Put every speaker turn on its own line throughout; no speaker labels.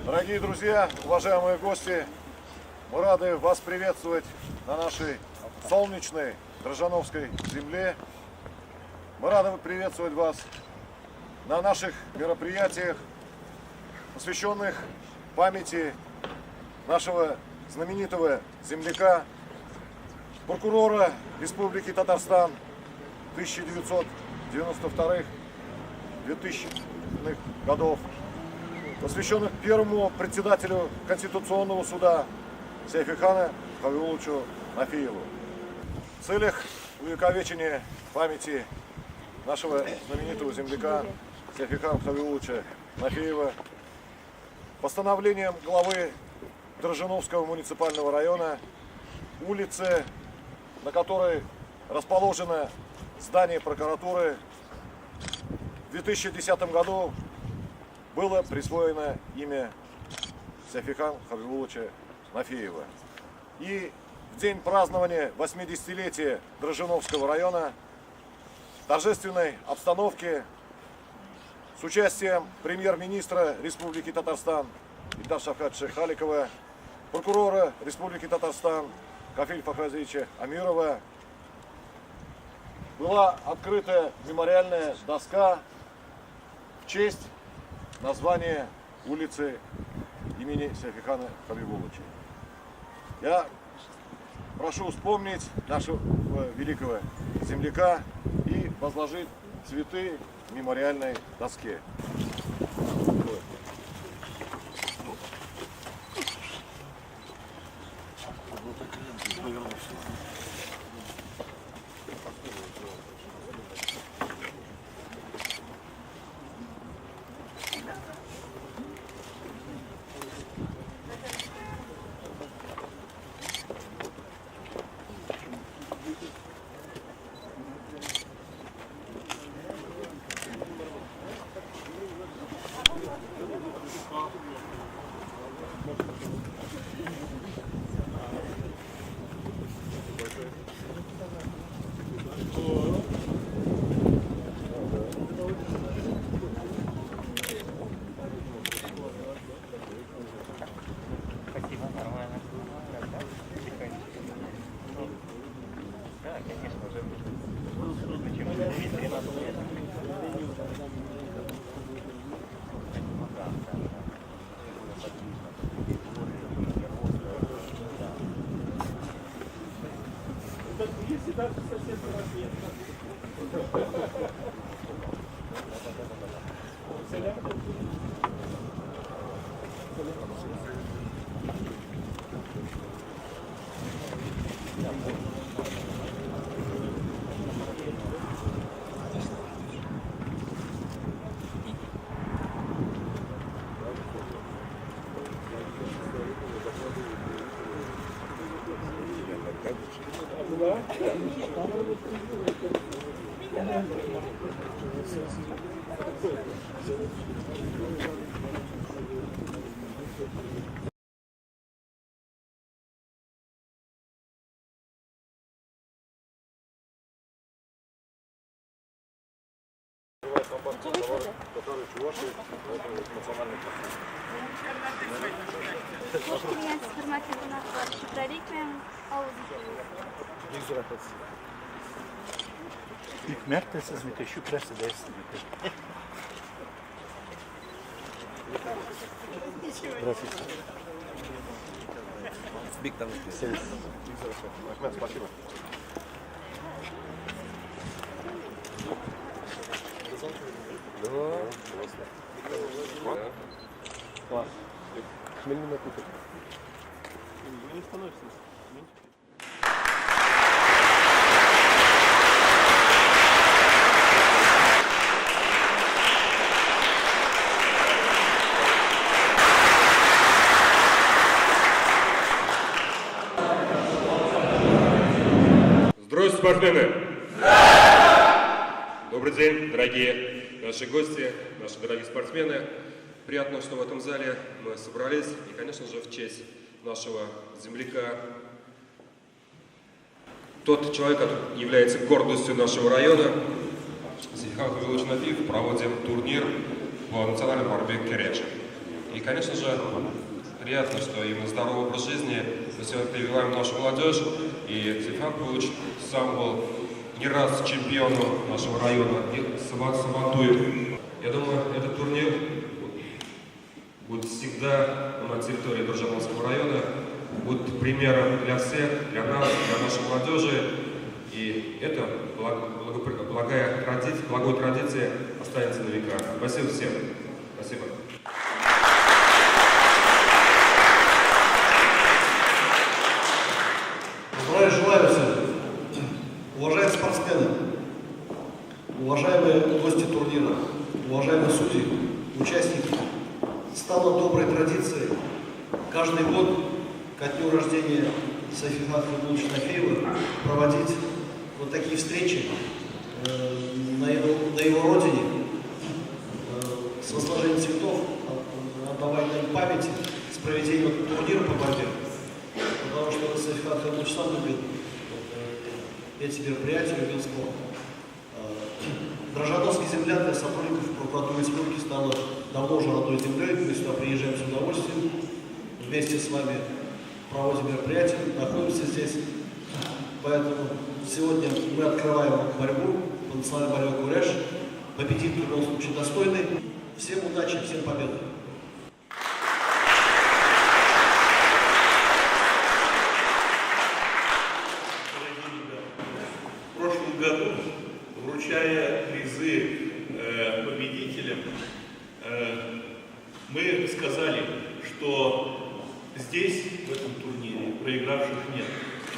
Дорогие друзья, уважаемые гости, мы рады вас приветствовать на нашей солнечной Дрожжановской земле. Мы рады приветствовать вас на наших мероприятиях, посвященных памяти нашего знаменитого земляка, прокурора Республики Татарстан 1992-2000-х годов, посвященных первому председателю Конституционного суда Сяйфихана Хабибулловичу Нафиеву. В целях увековечения памяти нашего знаменитого земляка Сяйфихана Хабибулловича Нафиева постановлением главы Дрожжановского муниципального района улицы, на которой расположено здание прокуратуры, в 2010 году было присвоено имя Сяйфихана Хабибулловича Нафиева. И в день празднования 80-летия Дрожжановского района в торжественной обстановке с участием премьер-министра Республики Татарстан Илдар Шавкатовича Халикова, прокурора Республики Татарстан Кафиль Фахразиевича Амирова была открыта мемориальная доска в честь названия улицы имени Сяйфихана Хабибулловича. Я прошу вспомнить нашего великого земляка и возложить цветы в мемориальной доске.
Спасибо, нормально. Потихонечку. Да, конечно, уже. Почему? 13 лет. Ну да. Более подвижно. Да.
Хуш килгәнсез, хөрмәтле кунаклар. Чүпрәлек авыз итегез.
Икмәк тә сезнеке, чүпрәсе дә сезнеке. Здравствуйте.
Ахмед, спасибо.
Класс. Хмельный напиток.
Здравствуйте, спортсмены! Добрый день, дорогие наши гости, наши дорогие спортсмены. Приятно, что в этом зале мы собрались. И, конечно же, в честь нашего земляка, тот человек, который является гордостью нашего района, Сейфихан Хабибуллович Нафиев, проводим турнир по национальной борьбе кереш. И, конечно же, приятно, что именно здоровый образ жизни мы сегодня прививаем нашу молодежь. И Сейфихан Хабибуллович сам был не раз чемпионом нашего района и Сабантуев. Я думаю, этот турнир будет всегда на территории Дрожжановского района, будет примером для всех, для нас, для нашей молодежи. И это благой традиция останется на века. Спасибо всем. Спасибо.
Здравия желаю всем. Уважаемые спортсмены, уважаемые гости турнира, уважаемые судьи, участники, стало доброй традицией каждый год ко дню рождения Сайфихана Хабибулловича Нафеева проводить вот такие встречи на его родине с возложением цветов, отдавая дань памяти, с проведением турнира по борьбе, потому что Сайфихан Хабибуллович сам любил эти мероприятия, любил спорт. Дрожжановский земля для сотрудников прокуратуры республики стала давно уже родной землей. Мы сюда приезжаем с удовольствием, вместе с вами проводим мероприятия, находимся здесь. Поэтому сегодня мы открываем борьбу по национальной борьбе Куреш. Победит в любом случае достойный. Всем удачи, всем победы!
В прошлом году, вручая призы победителям, мы сказали, что здесь, в этом турнире, проигравших нет,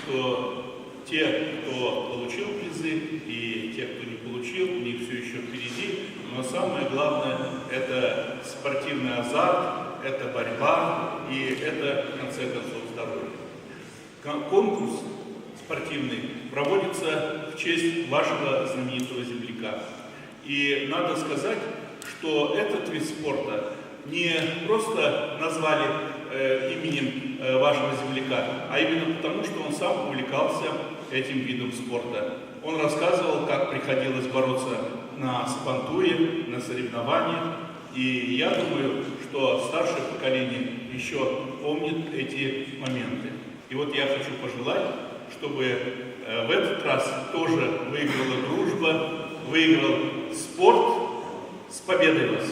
что те, кто получил призы, и те, кто не получил, у них все еще впереди. Но самое главное – это спортивный азарт, это борьба и это, в конце концов, здоровье. Конкурс спортивный проводится в честь вашего знаменитого земляка. И надо сказать, что этот вид спорта не просто назвали именем вашего земляка, а именно потому, что он сам увлекался этим видом спорта. Он рассказывал, как приходилось бороться на Сабантуе, на соревнованиях. И я думаю, что старшее поколение еще помнит эти моменты. И вот я хочу пожелать, чтобы в этот раз тоже выиграла дружба, выиграл спорт. С победой вас!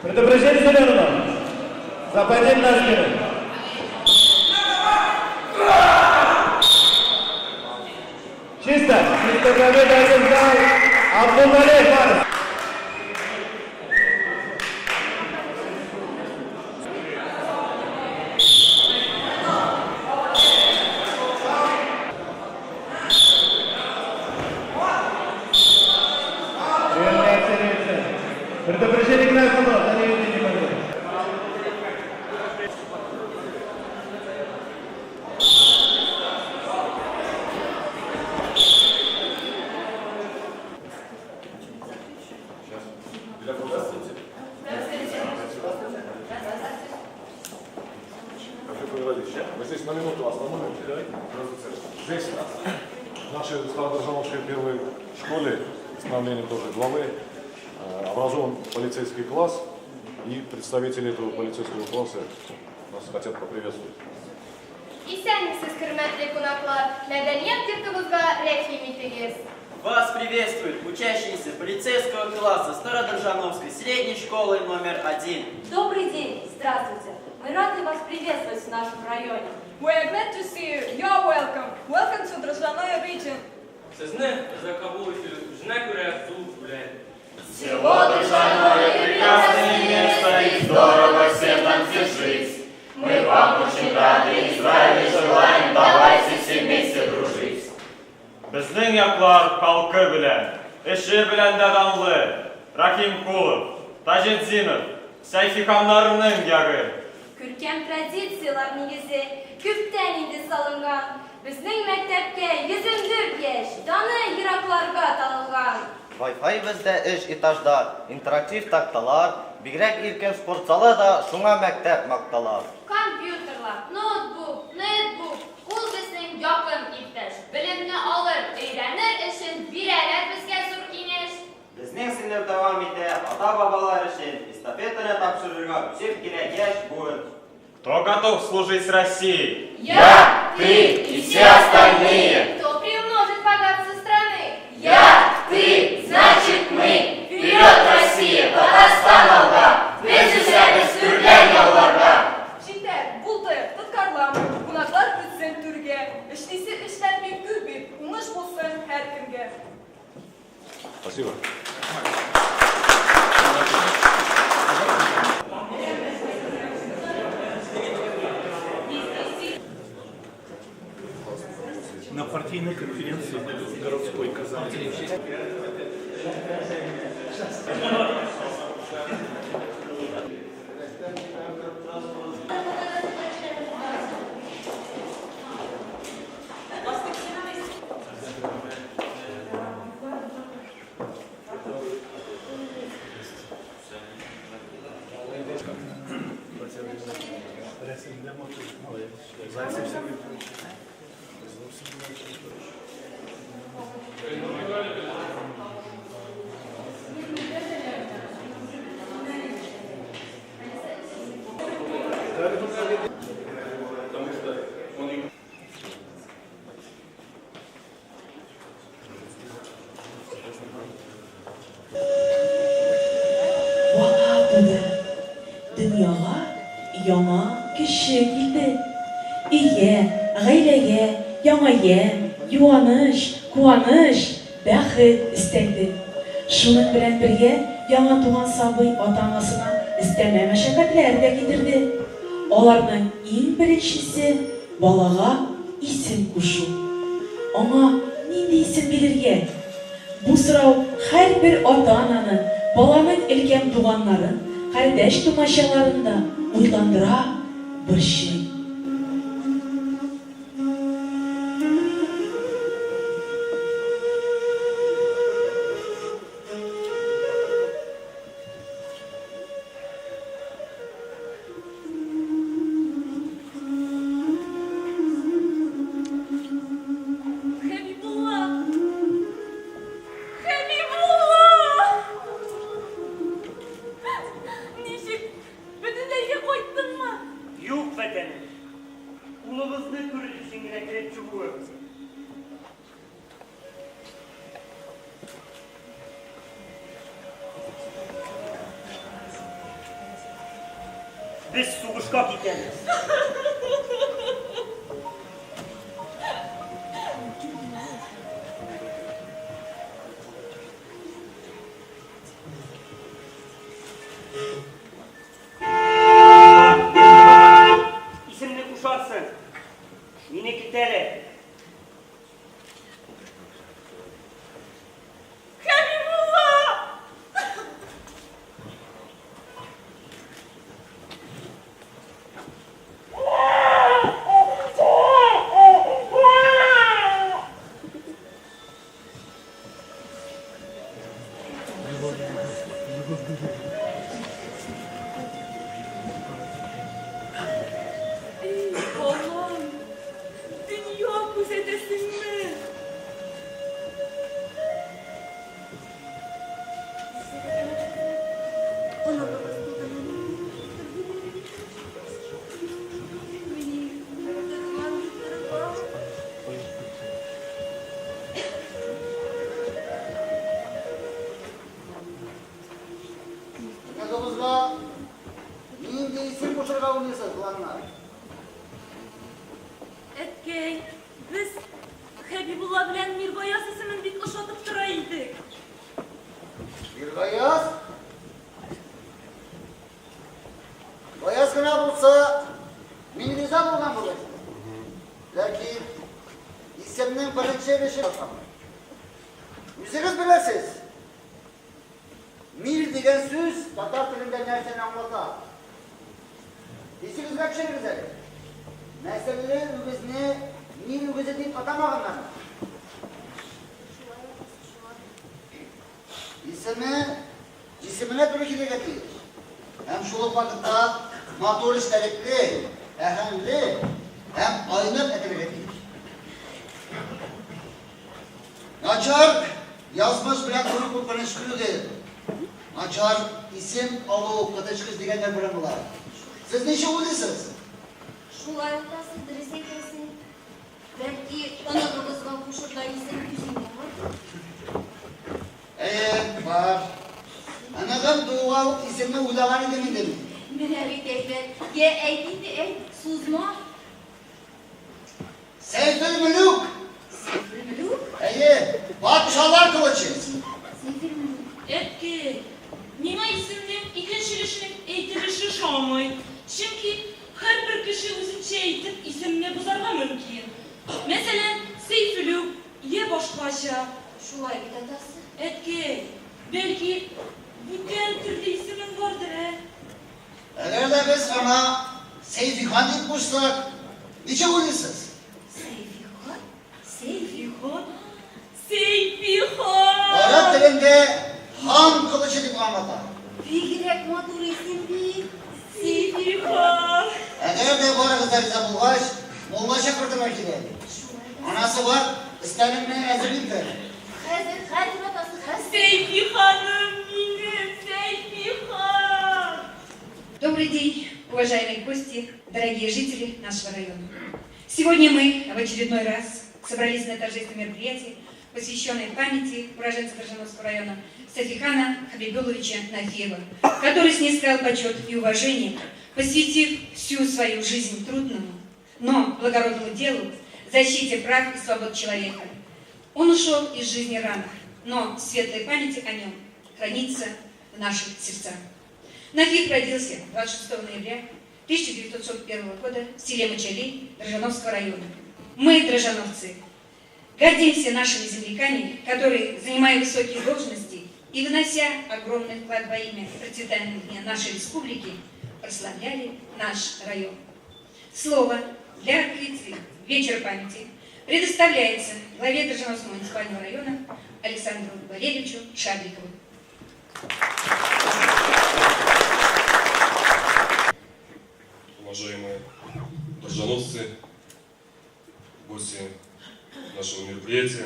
Предупреждение зеленому. Западем на спину. Чисто. Чисто победа одержал Абдулмалек Барс. Предупреждение красному за неведение победы.
Мы здесь на минуту остановимся. Здесь в нашей Стародрожжановской первой школе, постановление тоже главы, образован полицейский класс, и представители этого полицейского класса нас хотят поприветствовать.
Исәнмесез, хөрмәтле кунаклар, мәдәният йортыбызга рәхим итегез.
Вас приветствуют учащиеся полицейского класса Стародрожжановской средней школы номер 1.
Добрый день, здравствуйте. Мы рады вас приветствовать в нашем районе.
We are glad to see you. You are welcome. Welcome to Drozhzhanoye region.
Сезне риза кабул итү күрә зур бүләк.
Село Дрожжановое прекрасное место, и здорово всем нам здесь жить. Мы вам очень рады и здравия желаем, давайте все вместе дружить.
Безнең яклар халкы белән, эше белән дә данлы, Рахимкулов, Таҗетдинов, Сәйфиханнарның ягы.
Күркәм традицияләр нигезе күптән инде салынган. Безнең мәктәпкә 114 яшь, даны еракларга танылган.
Wi-Fi бездә өч этажда, интерактив такталар, бигрәк иркен спорт залы да, шуңа мәктәп мактала.
Компьютерлар, ноутбук, нетбук, ул безнең якын иптәш. Белемне алыр, өйрәнер өчен бирәләр безгә зур киңәш.
Безнең сыйныф дәвам итә ата-бабалар эшен, эстафетаны тапшырырга үсеп килә яшь буын.
Кто готов служить России?
Я, ты и все остальные.
Кто приумножит богатство страны?
Я, ты, значит мы. Вперед, Россия, Татарстан алга! Без үсәбез түрдән яуларга!
Җитәр, булды, тоткарламый, кунаклар үтсен түргә. Эшлисе эшләр бик күп бит, уңыш булсын һәркемгә.
Спасибо.
На партийной конференции городской Казани.
Бала туды. Дөньяга яңа кеше килде. Өйгә, гаиләгә яңа ямь, юаныч, куаныч, бәхет өстәлде. Шуның белән бергә яңа туган сабый ата-анасына өстәмә мәшәкатьләр дә китерде. Аларның иң беренчесе, балага исем кушу. Аңа нинди исем бирергә? Бу сорау һәрбер ата-ананы, баланың өлкән туганнарын, кардәш-тумачаларын да уйландыра, борчый.
Хәбибулла! Хәбибулла! Ничек, бөтенләйгә кайттыңмы?
Юк, Вәтәнем. Улыбызны күрер өчен генә кереп чыгуым. Без сугышка китәбез. Исемне кушарсың. Мине көтәләр.
Хәбибулла! Эй, балам, дөнья күзәтәсеңме?
Кызыбызга нинди исем кушырга уйлыйсыз, туганнар?
Әткәй, без Хәбибулла белән Миргаяз исемен бик ошатып тора идек.
Миргаяз? Гаяз гына булса, мин риза булган булыр идем. Ләкин исемнең беренче
өлеше. Үзегез беләсез, мир дигән сүз татар телендә нәрсәне аңлата? Исегезгә төшерегез әле. Нәселле үгезне мир үгезе дип атамаганнармы? Исеме җисеменә туры килергә тиеш. Һәм шул ук вакытта матур эчтәлекле, әһәңле һәм айнык әйтелергә тиеш. Начар язмыш белән туу куркыныч түгел. Начар исем алу коточкыч дигәннәр борынгылар. Сез ничек уйлыйсыз?
Шулай атасы, дөрес әйтәсең. Бәлки, оныгыбызга кушырга исем үзеңдә бардыр?
Әйе, бар. Оныгым тууга ук исемне уйлаган идем инде мин.
Менә бит әйбәт. Йә, әйт инде, әйт, сузма.
Сәйфелмөлүк!
Сәйфелмөлүк?
Әйе, патшалар кылычы.
Сәйфелмөлүк.
Әткәй, миңа исемнең икенче өлешенең әйтелеше ошамый. Чөнки һәрбер кеше үзенчә әйтеп исемне бозарга мөмкин. Мәсәлән, Сәйфелүк, йә башкача.
Шулай бит, атасы.
Әткәй, бәлки, бүтән төрле исемең бардыр, ә?
Әгәр дә без аңа Сәйфихан дип кушсак, ничек уйлыйсыз?
Сәйфихан?
Сәйфихан? Сәйфихан!
Гарәп телендә хан кылычы дип аңлата.
Бигрәк матур исем бит,
Сәйфихан!
Әгәр дә барыгыз да риза булгач, мулла чакыртырга кирәк. Анасы бар, өстәлеңне әзерлим дә.
Хәзер, хәзер, атасы, хәзер.
Сәйфиханым минем, Сәйфихан!
Добрый день, уважаемые гости, дорогие жители нашего района. Сегодня мы в очередной раз собрались на торжественное мероприятие, посвященное памяти уроженца Дрожжановского района Сафихана Хабибулловича Нафиева, который снискал почет и уважение, посвятив всю свою жизнь трудному, но благородному делу защите прав и свобод человека. Он ушел из жизни рано, но светлая память о нем хранится в наших сердцах. Нафиев родился 26 ноября 1941 года в селе Мачали Дрожжановского района. Мы, дрожжановцы, гордимся нашими земляками, которые, занимая высокие должности и внося огромный вклад во имя процветания нашей республики, прославляли наш район. Слово для открытия вечера памяти предоставляется главе Дрожжановского муниципального района Александру Валерьевичу Шабликову.
Уважаемые дрожжановцы, гости нашего мероприятия.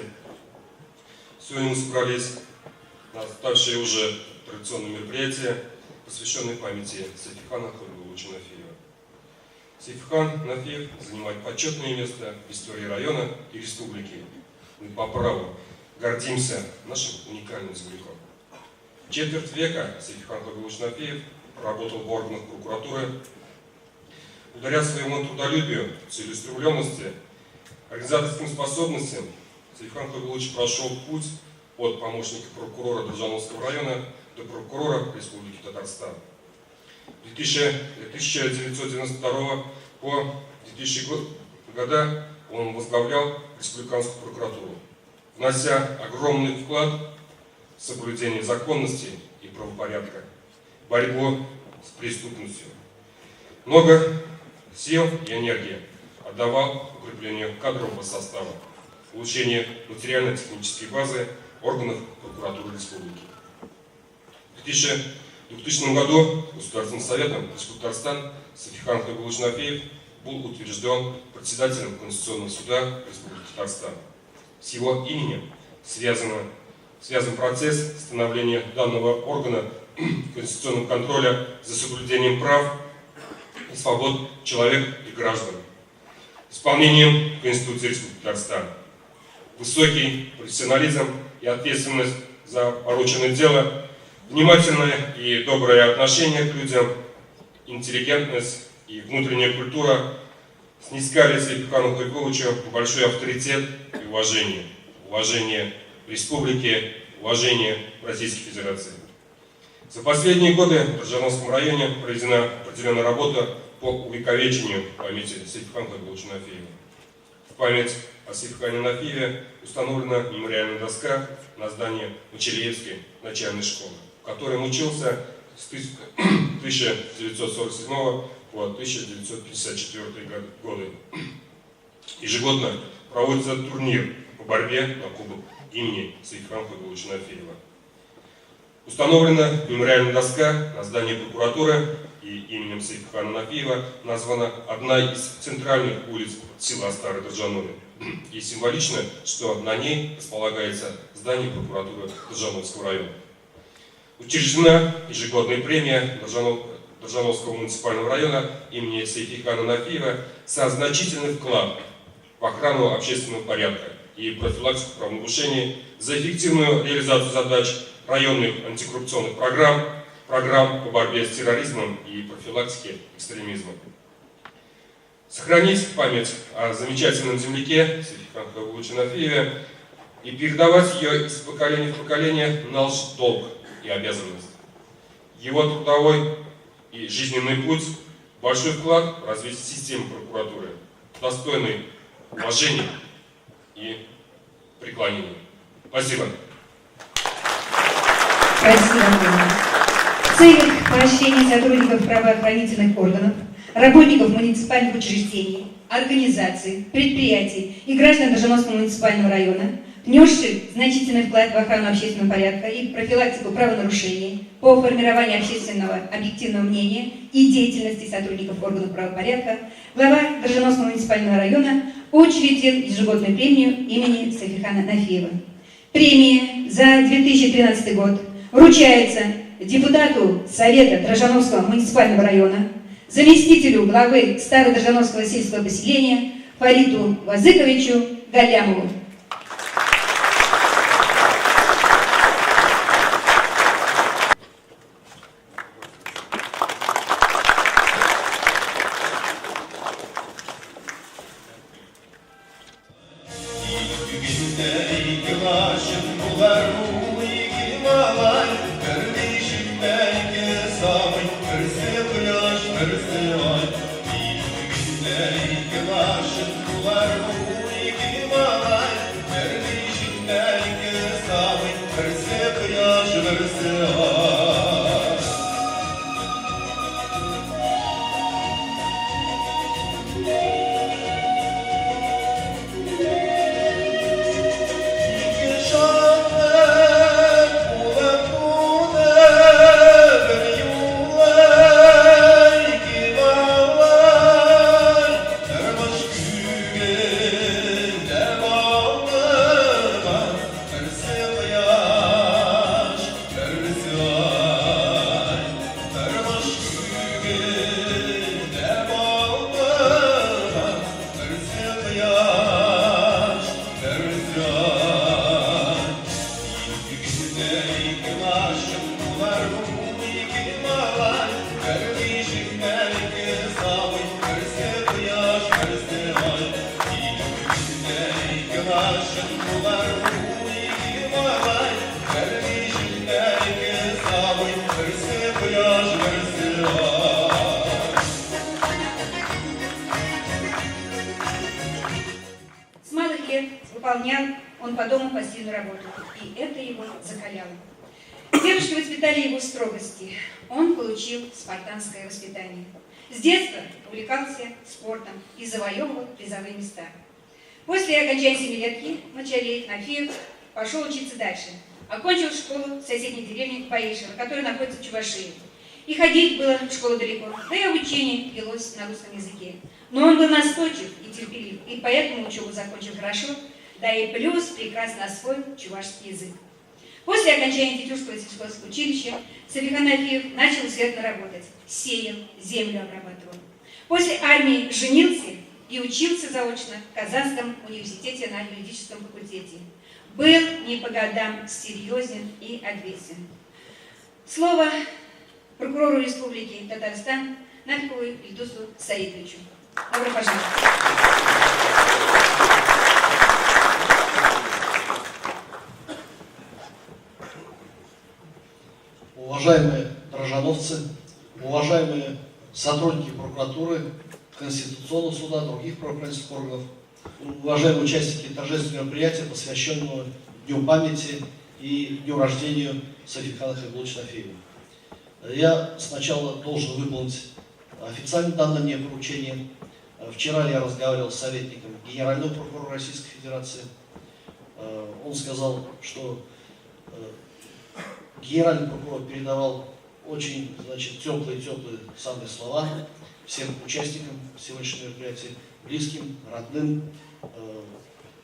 Сегодня мы собрались на ставшее уже традиционное мероприятие, посвященное памяти Сейфихана Хабибулловича Нафиева. Сейфихан Нафиев занимает почетное место в истории района и республики. Мы по праву гордимся нашим уникальным земляком. Четверть века Сейфихан Хабибуллович Нафиев работал в органах прокуратуры. Благодаря своему трудолюбию, целеустремленности, организаторским способностям Сейфихан Хабибуллович прошел путь от помощника прокурора Дрожжановского района до прокурора Республики Татарстан. 1992 по 2000 года он возглавлял Республиканскую прокуратуру, внося огромный вклад в соблюдение законности и правопорядка, борьбу с преступностью. Много сил и энергии отдавал укреплению кадрового состава, улучшению материально-технической базы органов прокуратуры республики. В 2000 году Государственным советом Республики Татарстан Сейфихан Хабибуллович Нафиев был утвержден председателем Конституционного суда Республики Татарстан. С его именем связан процесс становления данного органа конституционного контроля за соблюдением прав и свобод человека и граждан, исполнением Конституции Республики Татарстан. Высокий профессионализм и ответственность за порученное дело, внимательное и доброе отношение к людям, интеллигентность и внутренняя культура снискали Сейфихану Хабибулловичу большой авторитет и уважение. Уважение республики, уважение Российской Федерации. За последние годы в Дрожжановском районе проведена определенная работа по увековечению памяти Сейфихана Хабибулловича Нафиева. В память о Сейфихане Нафиеве установлена мемориальная доска на здании Мачалеевской начальной школы, в которой он учился с 1947 по 1954 годы. Ежегодно проводится турнир по борьбе на кубок имени Сейфихана Хайбулловича Нафиева. Установлена мемориальная доска на здании прокуратуры, и именем Сейфихана Нафиева названа одна из центральных улиц села Старой Дрожжанове. И символично, что на ней располагается здание прокуратуры Дрожжановского района. Учреждена ежегодная премия Дрожжановского муниципального района имени Сейфихана Нафиева за значительный вклад в охрану общественного порядка и профилактику правонарушений, за эффективную реализацию задач районных антикоррупционных программ, программ по борьбе с терроризмом и профилактике экстремизма. Сохранить память о замечательном земляке Сейфихане Хайбулловиче Нафиеве и передавать ее из поколения в поколение наш долг и обязанность. Его трудовой и жизненный путь – большой вклад в развитие системы прокуратуры, достойный уважения и преклонения. Спасибо.
Спасибо. В целях поощрения сотрудников правоохранительных органов, работников муниципальных учреждений, организаций, предприятий и граждан Дрожжановского муниципального района, внесших значительный вклад в охрану общественного порядка и профилактику правонарушений по формированию общественного объективного мнения и деятельности сотрудников органов правопорядка, глава Дрожжановского муниципального района учредил ежегодную премию имени Сейфихана Нафиева. Премия за 2013 год вручается депутату Совета Дрожжановского муниципального района, заместителю главы Стародрожжановского сельского поселения Фариту Вазыковичу Галлямову. Выполнял он по дому посильную работу, и это его закаляло. Девушки воспитали его в строгости. Он получил спартанское воспитание. С детства увлекался спортом и завоевывал призовые места. После окончания семилетки Мачалеев Нафиев пошел учиться дальше. Окончил школу в соседней деревне Баишево, которая находится в Чувашии. И ходить было в школу далеко, да и обучение велось на русском языке. Но он был настойчив и терпелив, и поэтому учебу закончил хорошо, да и плюс прекрасно освоил чувашский язык. После окончания Тетюшского сельхозучилища Сейфихан Нафиев начал усердно работать, сеял, землю обрабатывал. После армии женился и учился заочно в Казанском университете на юридическом факультете. Был не по годам серьезен и ответственен. Слово прокурору Республики Татарстан Нафикову Ильдусу Саидовичу. Добро пожаловать.
Уважаемые дрожжановцы, уважаемые сотрудники прокуратуры, Конституционного суда, других правоохранительных органов, Уважаемые участники торжественного мероприятия, посвященного Дню памяти и дню рождения Сафихана Хайбуловича Нафиева. Я сначала должен выполнить официально данное мне поручение. Вчера я разговаривал с советником Генерального прокурора Российской Федерации. Он сказал, что генеральный прокурор передавал очень, значит, теплые-теплые самые слова всем участникам сегодняшнего мероприятия, близким, родным.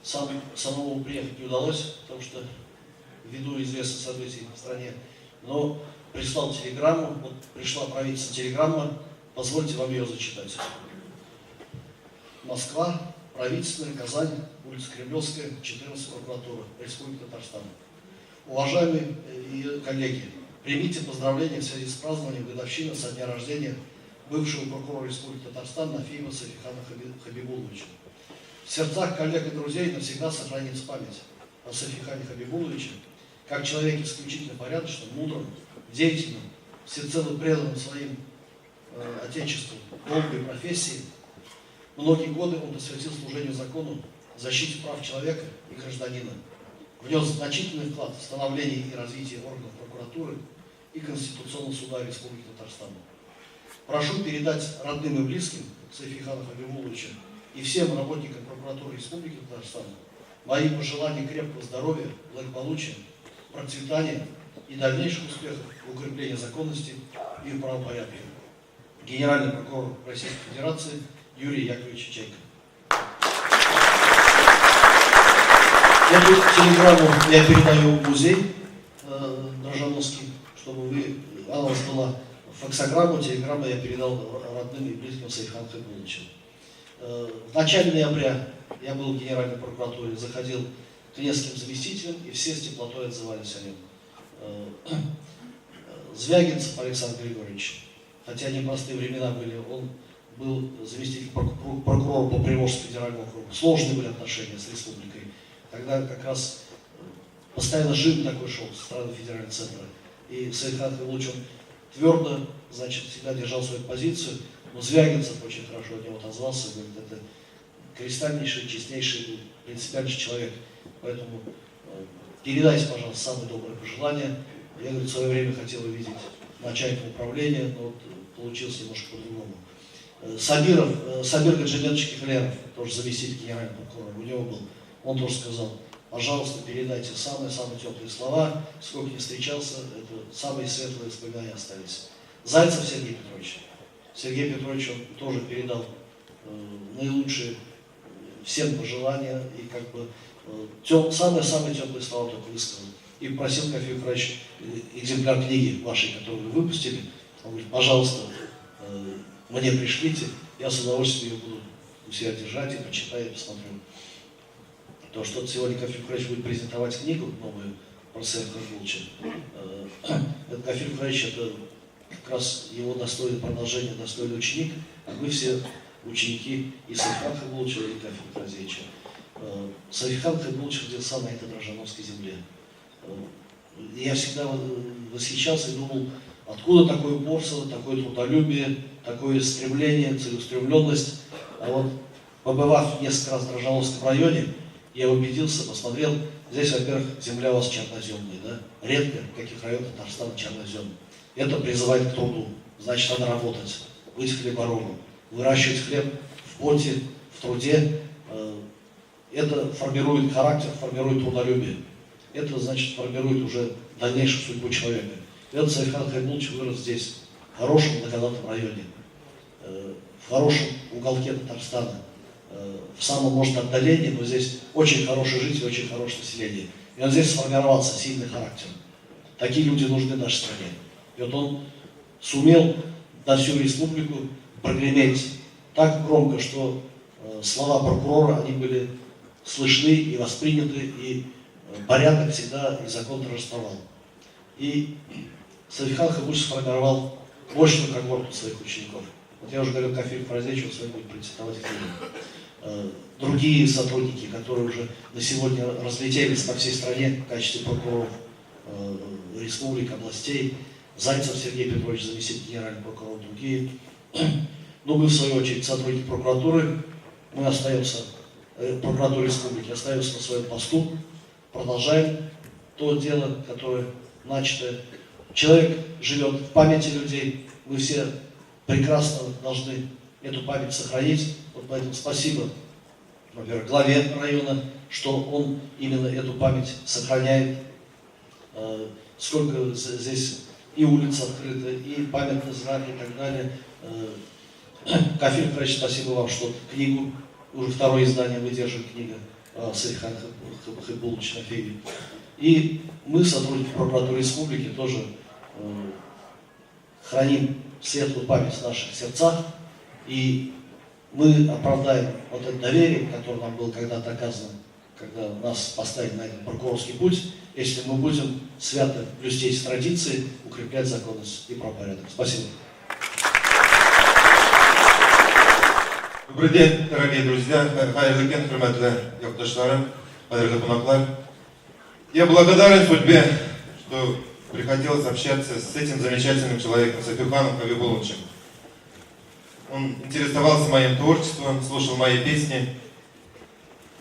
Самому приехать не удалось, потому что ввиду известных событий в стране, но прислал телеграмму, вот пришла правительственная телеграмма, позвольте вам ее зачитать. Москва, правительственная, Казань, улица Кремлевская, 14, прокуратура, Республика Татарстан. Уважаемые коллеги, примите поздравления в связи с празднованием годовщины со дня рождения бывшего прокурора Республики Татарстан Нафиева Сафихана Хабибулловича. В сердцах коллег и друзей навсегда сохранится память о Сафихане Хабибулловиче как человеке исключительно порядочном, мудром, деятельном, всецело преданном своим отечеству, долгу и профессии. Многие годы он посвятил служению закону, защите прав человека и гражданина, внес значительный вклад в становление и развитие органов прокуратуры и Конституционного суда Республики Татарстан. Прошу передать родным и близким Сафихана Хабибулловича и всем работникам прокуратуры Республики Татарстан мои пожелания крепкого здоровья, благополучия, процветания и дальнейших успехов в укреплении законности и правопорядка. Генеральный прокурор Российской Федерации Юрий Яковлевич Чайка. Эту телеграмму я передаю в музей Дрожжановский, чтобы она у вас была факсограмму, телеграмму я передал родным и близким Сафихану Хабибулловичу. В начале ноября я был в Генеральной прокуратуре, заходил к нескольким заместителям, и все с теплотой отзывались о нем. Звягинцев Александр Григорьевич, хотя непростые времена были, он был заместитель прокурора по Приволжскому федеральному округу. Сложные были отношения с республикой. Тогда как раз постоянно жим такой шел со стороны федерального центра. И Сафихан Хабибуллович, он твердо, значит, всегда держал свою позицию. Но Звягинцев очень хорошо от него отозвался, говорит, это кристальнейший, честнейший, принципиальнейший человек. Поэтому передайте, пожалуйста, самые добрые пожелания. Я, говорит, в свое время хотел увидеть начальника управления, но вот получилось немножко по-другому. Сабир Гаджименович Кихлеров, тоже заместитель генерального прокурора, у него был, он тоже сказал, пожалуйста, передайте самые-самые теплые слова, сколько не встречался, это самые светлые воспоминания остались. Зайцев Сергей Петрович. Сергей Петрович, он тоже передал наилучшие всем пожелания и как бы самые-самые теплые слова только высказал. И просил Кафи Иванович экземпляр книги вашей, которую вы выпустили. Он говорит, пожалуйста, мне пришлите, я с удовольствием ее буду у себя держать и почитаю, и посмотрю. То, что сегодня Кафи Иванович будет презентовать книгу новую про Сафихана Хабибулловича. Это Кафи Иванович, это как раз его достойное продолжение, достойный ученик, а мы все ученики и Сафихана Хабибулловича, и Кафи Фразеевича. Сафихан Хабибуллович родился на этой Дрожжановской земле. Я всегда восхищался и думал, откуда такое упорство, такое трудолюбие, такое стремление, целеустремленность. А вот побывав несколько раз в Дрожжановском районе, я убедился, посмотрел, здесь, во-первых, земля у вас черноземная, да? Редко в каких районах Татарстана чернозем. Это призывает к труду, значит, надо работать, быть хлеборобом, выращивать хлеб в поте, в труде. Это формирует характер, формирует трудолюбие. Это, значит, формирует уже дальнейшую судьбу человека. Этот Сафихан Хабибуллович вырос здесь, в хорошем благодатном районе, в хорошем уголке Татарстана, в самом, может, отдалении, но здесь очень хорошие жители, очень хорошее население. И он здесь сформировался, сильный характер. Такие люди нужны нашей стране. И вот он сумел на всю республику прогреметь так громко, что слова прокурора, они были слышны и восприняты, и порядок всегда и закон торжествовал. И Сафихан Хабибуллович сформировал мощную когорту своих учеников. Вот я уже говорил, Кафир Фразевич, он с вами будет презентовать книгу. Другие сотрудники, которые уже на сегодня разлетелись по всей стране в качестве прокуроров республик, областей, Зайцев Сергей Петрович, заместитель генерального прокурора, другие. Но мы, в свою очередь, сотрудники прокуратуры, мы остаемся Прокуратуры республики остается на своем посту, продолжает то дело, которое начато. Человек живет в памяти людей, мы все прекрасно должны эту память сохранить. Вот поэтому спасибо, во-первых, главе района, что он именно эту память сохраняет. Сколько здесь и улиц открыто, и памятный знак, и так далее. Кафиль Петрович, спасибо вам, что книгу, уже второе издание выдерживает книга Саихан Хабибуллович Нафееве. И мы, сотрудники прокуратуры республики, тоже храним светлую память в наших сердцах. И мы оправдаем вот это доверие, которое нам было когда-то оказано, когда нас поставили на этот прокурорский путь, если мы будем свято блюсти эти традиции, укреплять законность и правопорядок. Спасибо.
Добрый день, дорогие друзья, хәерле көн, хөрмәтле якташларым, кадерле кунаклар. Я благодарен судьбе, что приходилось общаться с этим замечательным человеком, Сафиханом Хабибулловичем. Он интересовался моим творчеством, слушал мои песни.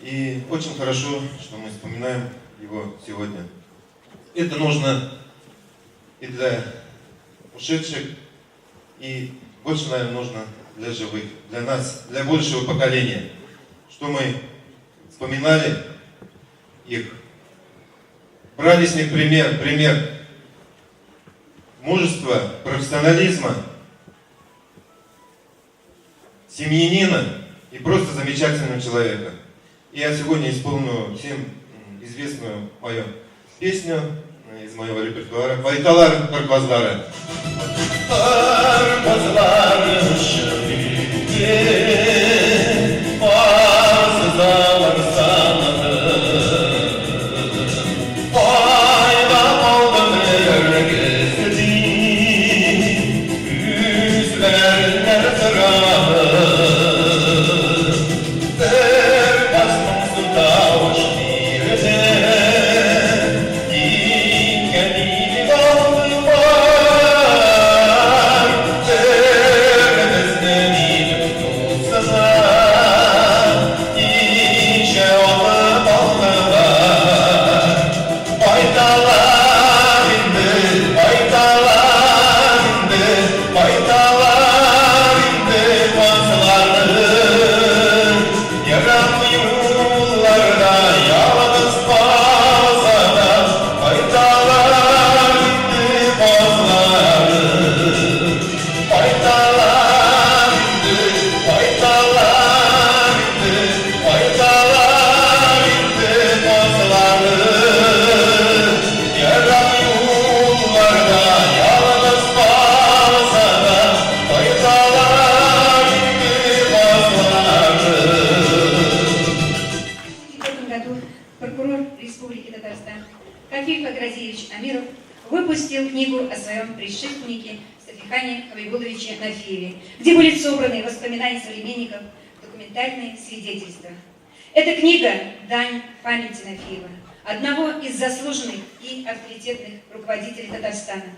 И очень хорошо, что мы вспоминаем его сегодня. Это нужно и для ушедших, и больше, наверное, нужно для живых, для нас, для большего поколения, что мы вспоминали их, брали с них пример, пример мужества, профессионализма, семьянина и просто замечательного человека. И я сегодня исполню всем известную мою песню из моего репертуара «Байталлар кыр казлары».
Кыр казлары Казлар Кайда калдың өргезди, Күзләреннән сорады. Бер каз моңсу тавыш бирде, Киткән иде алдылар, Беребезне итеп тулсына, Кичә алып алдылар. Кайталар инде, кайталар инде, кайталар инде казлары. Ерак юлларда ялгыз калса да, кайталар инде казлары. Кайталар инде, кайталар инде, кайталар инде казлары. Ерак юлларда ялгыз калса да, кайталар инде казлары.
В этом году прокурор Республики Татарстан Кафиль Фагразиевич Амиров выпустил книгу о своем предшественнике Сафихане Хабибулловиче Нафиеве, где были собраны воспоминания современников, документальные свидетельства. Эта книга – дань памяти Нафиева, одного из заслуженных и авторитетных руководителей Татарстана.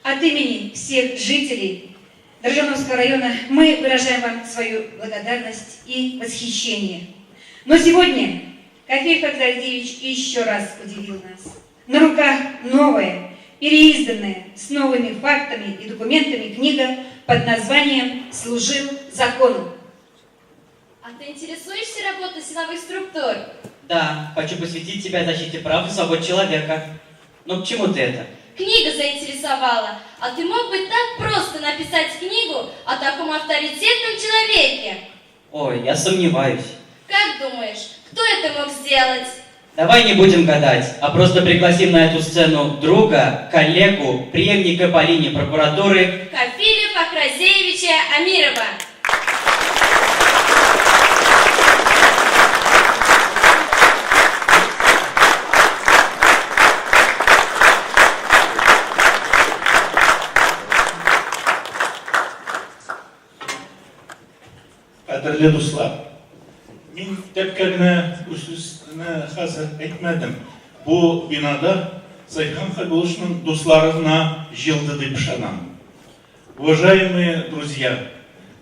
От имени всех жителей Дрожжановского района мы выражаем вам свою благодарность и восхищение. Но сегодня Кафиль Фахрадиевич еще раз удивил нас. На руках новая, переизданная с новыми фактами и документами книга под названием «Служил закону».
А ты интересуешься работой силовых структур?
Да, хочу посвятить тебя защите прав и свобод человека. Но к чему ты это?
Книга заинтересовала. А ты мог бы так просто написать книгу о таком авторитетном человеке?
Ой, я сомневаюсь.
Как думаешь, кто это мог сделать?
Давай не будем гадать, а просто пригласим на эту сцену друга, коллегу, преемника по линии прокуратуры
Кафиля Фахразеевича Амирова.
Кадерле дуслар, мин тәпкә генә бу сүзне хәзер әйтмәдем. Бу бинада Сәйфихан Хәбибулловичның дуслары гына җыелды дип ышанам. Уважаемые друзья,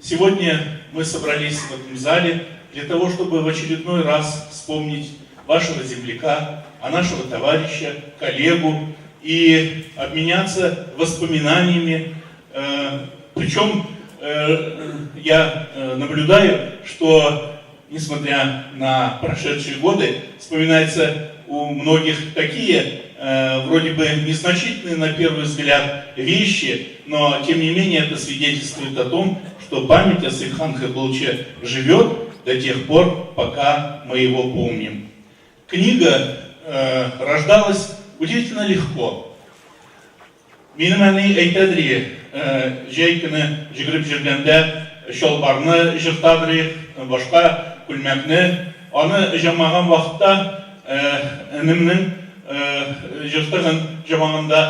сегодня мы собрались в этом зале для того, чтобы в очередной раз вспомнить вашего земляка, а нашего товарища, коллегу и обменяться воспоминаниями. Причем я наблюдаю, что, несмотря на прошедшие годы, вспоминаются у многих такие, вроде бы незначительные на первый взгляд вещи, но тем не менее это свидетельствует о том, что память о Сейфихан Хайбулловиче живет до тех пор, пока мы его помним. Книга рождалась удивительно легко. Минем әни әйтәдер иде, җәй көне йөгереп йөргәндә чалбарны җыртадыр идек, башка күлмәкне. Аны җамаган вакытта энемнең җыртыгын җамаганда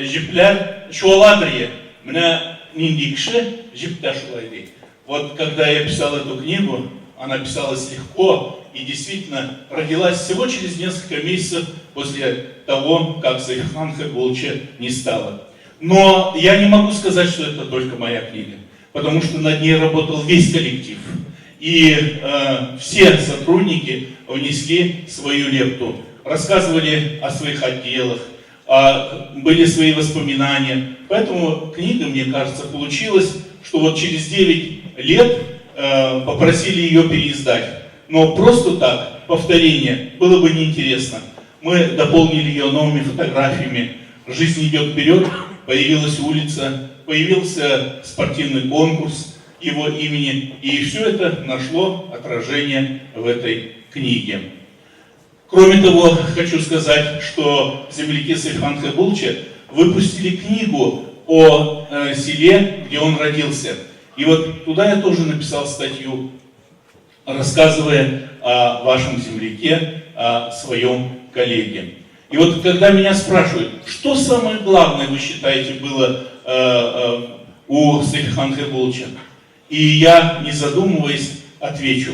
җепләр чуаладыр иде. Менә нинди кеше, җеп тә шулай ди. Вот когда я писал эту книгу, она писалась легко и действительно родилась всего через несколько месяцев после того, как Сейфихан Хайбулловича не стало. Но я не могу сказать, что это только моя книга, потому что над ней работал весь коллектив. И все сотрудники внесли свою лепту, рассказывали о своих отделах, были свои воспоминания. Поэтому книга, мне кажется, получилась, что вот через 9 лет попросили ее переиздать. Но просто так, повторение, было бы неинтересно. Мы дополнили ее новыми фотографиями. Жизнь идет вперед, появилась улица, появился спортивный конкурс его имени. И все это нашло отражение в этой книге. Кроме того, хочу сказать, что земляки Сейфихан Хайбулловича выпустили книгу о селе, где он родился. И вот туда я тоже написал статью, рассказывая о вашем земляке, о своем коллеге. И вот когда меня спрашивают, что самое главное, вы считаете, было у Сейфихан Хайбулловича, и я, не задумываясь, отвечу.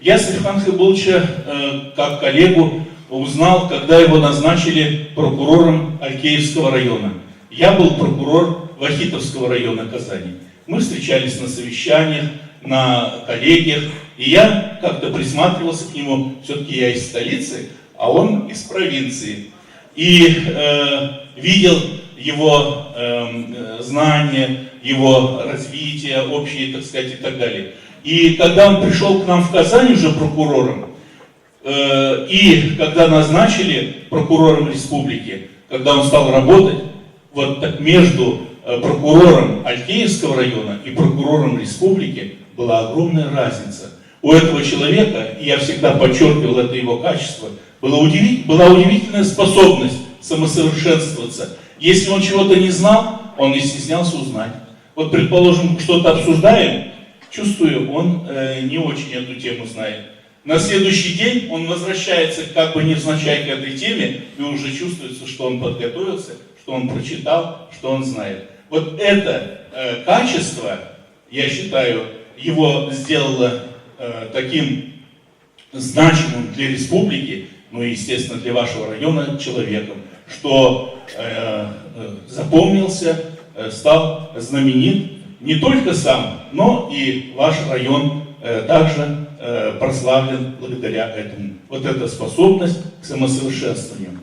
Я Сейфихан Хайбулловича, как коллегу, узнал, когда его назначили прокурором Алькеевского района. Я был прокурор Вахитовского района Казани. Мы встречались на совещаниях, на коллегиях, и я как-то присматривался к нему. Все-таки я из столицы, а он из провинции. И видел его знания, его развитие общее, так сказать, и так далее. И когда он пришел к нам в Казань уже прокурором, и когда назначили прокурором республики, когда он стал работать, вот так между прокурором Алькеевского района и прокурором республики была огромная разница. У этого человека, и я всегда подчеркивал это его качество, была удивительная способность самосовершенствоваться. Если он чего-то не знал, он не стеснялся узнать. Вот, предположим, что-то обсуждаем, чувствую, он не очень эту тему знает. На следующий день он возвращается как бы невзначай к этой теме, и уже чувствуется, что он подготовился, что он прочитал, что он знает. Вот это качество, я считаю, его сделало таким значимым для республики, ну и, естественно, для вашего района человеком, что запомнился, стал знаменит не только сам, но и ваш район также прославлен благодаря этому. Вот эта способность к самосовершенствованию.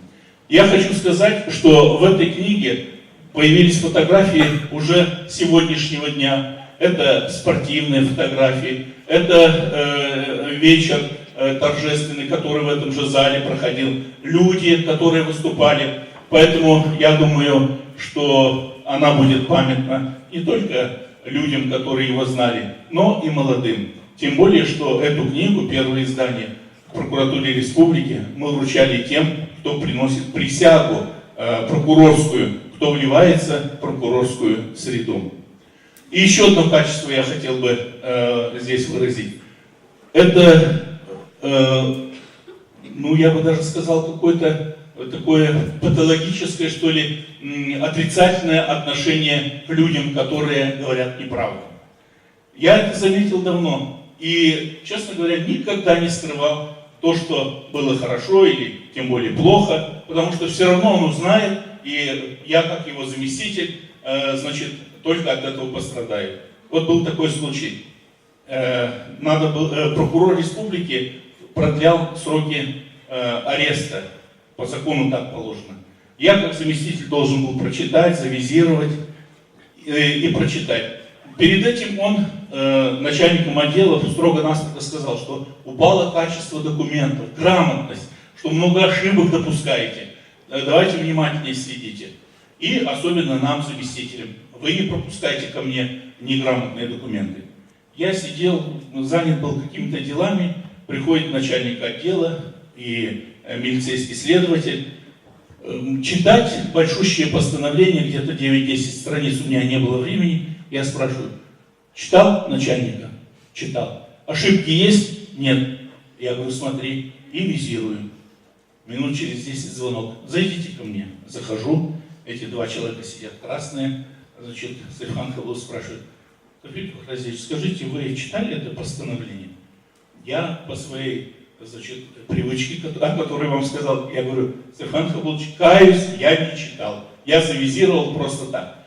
Я хочу сказать, что в этой книге появились фотографии уже сегодняшнего дня. Это спортивные фотографии, это вечер торжественный, который в этом же зале проходил, люди, которые выступали. Поэтому я думаю, что она будет памятна не только людям, которые его знали, но и молодым. Тем более, что эту книгу, первое издание в прокуратуре республики, мы вручали тем, кто приносит присягу прокурорскую, кто вливается в прокурорскую среду. И еще одно качество я хотел бы здесь выразить. Это, ну я бы даже сказал, какое-то такое патологическое, что ли, отрицательное отношение к людям, которые говорят неправду. Я это заметил давно и, честно говоря, никогда не скрывал то, что было хорошо или тем более плохо, потому что все равно он узнает, и я, как его заместитель, значит, только от этого пострадаю. Вот был такой случай. Надо было, прокурор республики продлял сроки ареста. По закону так положено. Я как заместитель должен был прочитать, завизировать и прочитать. Перед этим он начальником отделов строго-настрого сказал, что упало качество документов, грамотность, что много ошибок допускаете. Давайте внимательнее следите. И особенно нам, заместителям, вы не пропускайте ко мне неграмотные документы. Я сидел, занят был какими-то делами, приходит начальник отдела и милицейский следователь. Читать большущее постановление, где-то 9-10 страниц, у меня не было времени. Я спрашиваю, читал начальника? Читал. Ошибки есть? Нет. Я говорю, смотри, и визирую. Минут через 10 звонок. Зайдите ко мне. Захожу. Эти два человека сидят красные. Значит, Сайфихан Хабулович спрашивает, Тофик Фахразевич, скажите, вы читали это постановление? Я по своей, значит, привычке, о которой вам сказал, я говорю, Сайфихан Хабулович, каюсь, я не читал. Я завизировал просто так.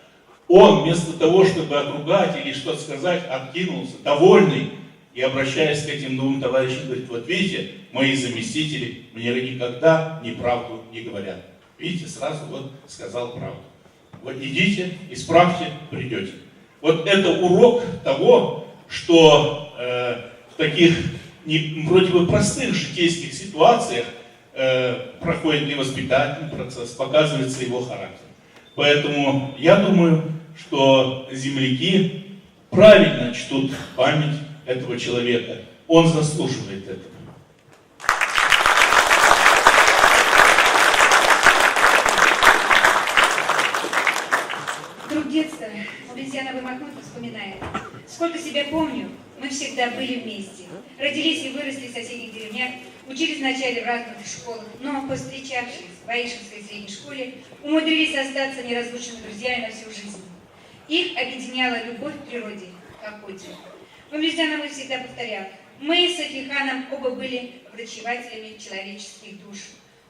Он вместо того, чтобы отругать или что-то сказать, откинулся, довольный, и, обращаясь к этим двум товарищам, говорит, вот видите, мои заместители мне никогда неправду не говорят. Видите, сразу вот сказал правду. Вот идите, исправьте, придете. Вот это урок того, что в таких не, вроде бы простых житейских ситуациях проходит и воспитательный процесс, показывается его характер. Поэтому я думаю, что земляки правильно чтут память этого человека. Он заслуживает этого.
Друг детства Мубинзянова Махмутов вспоминает. Сколько себя помню, мы всегда были вместе. Родились и выросли в соседних деревнях, учились вначале в разных школах, но, повстречавшись в Аишевской средней школе, умудрились остаться неразлучными друзьями на всю жизнь. Их объединяла любовь к природе, к охоте. Мубинзянов всегда повторял, мы с Сайфиханом оба были врачевателями человеческих душ.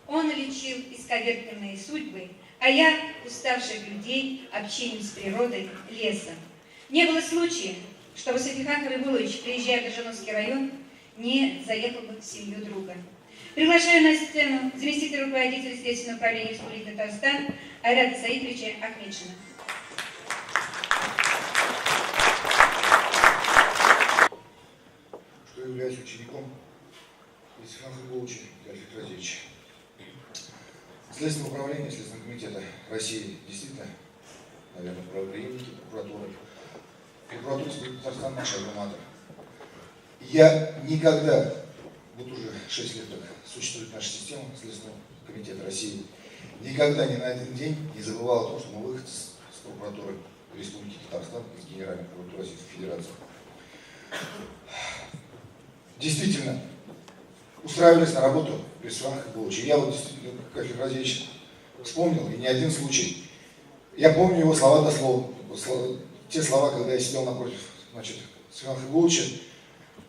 Он лечил исковерканные судьбы, а я уставших людей общением с природой, лесом. Не было случая, чтобы Сайфихан Хабибуллович, приезжая в Дрожжановский район, не заехал бы в семью друга. Приглашаю на сцену заместителя руководителя Следственного управления Республики Татарстан Айрата Саитовича Ахмедшина.
Что являюсь учеником Сайфихана Хабибулловича Альфреда Разевича. Следственное управление Следственного комитета России действительно, наверное, правопреемники прокуратуры. Прокуратура Татарстана наша альма-матер. Я никогда, вот уже 6 лет так существует наша система Следственного комитета России, никогда ни на один день не забывал о том, что мы выходцы с прокуратуры Республики Татарстан, из Генеральной прокуратуры Российской Федерации. Действительно, устраивались на работу при Сайфихане Хабибулловиче. Я вот действительно, как Альфред Разевич вспомнил, и не один случай. Я помню его слова дословно, те слова, когда я сидел напротив, значит, Сайфихана Хабибулловича,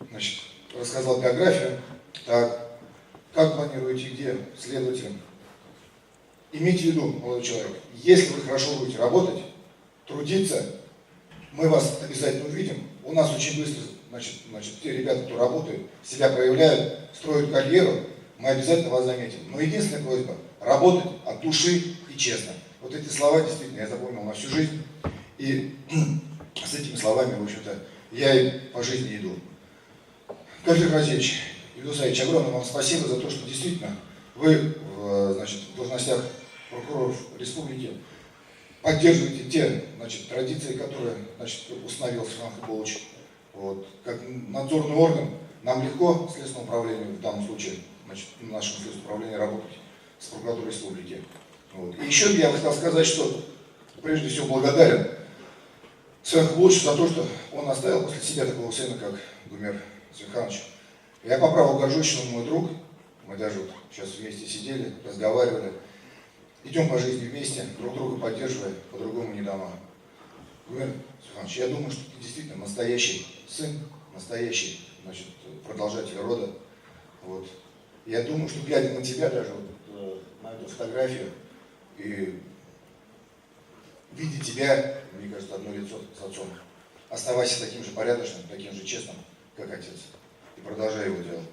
значит, рассказал биографию. Так, как планируете, где следователем? Имейте в виду, молодой человек, если вы хорошо будете работать, трудиться, мы вас обязательно увидим. У нас очень быстро, значит, те ребята, кто работает, себя проявляют, строят карьеру, мы обязательно вас заметим. Но единственная просьба – работать от души и честно. Вот эти слова действительно я запомнил на всю жизнь. И с этими словами, в общем-то, я и по жизни иду. Альфред Разевич, Ильдус Аич, огромное вам спасибо за то, что действительно вы, значит, в должностях прокуроров республики поддерживаете те, значит, традиции, которые, значит, установил Сайфихан Хабибуллович. Вот. Как надзорный орган нам легко, следственному управлению, в данном случае, значит, нашему следственному управлению работать с прокуратурой республики. Вот. И еще я хотел сказать, что прежде всего благодарен Сайфихану Хабибулловичу за то, что он оставил после себя такого сына, как Гумер Сайфиханович. Я по праву горжусь, что он мой друг. Мы даже вот сейчас вместе сидели, разговаривали. Идем по жизни вместе, друг друга поддерживая, по-другому не дано. Гумер Сайфиханович, я думаю, что ты действительно настоящий сын, настоящий, значит, продолжатель рода. Вот. Я думаю, что глядя на тебя даже, вот, на эту фотографию, и видя тебя, мне кажется, одно лицо с отцом. Оставайся таким же порядочным, таким же честным. как отец, и продолжаю его дело.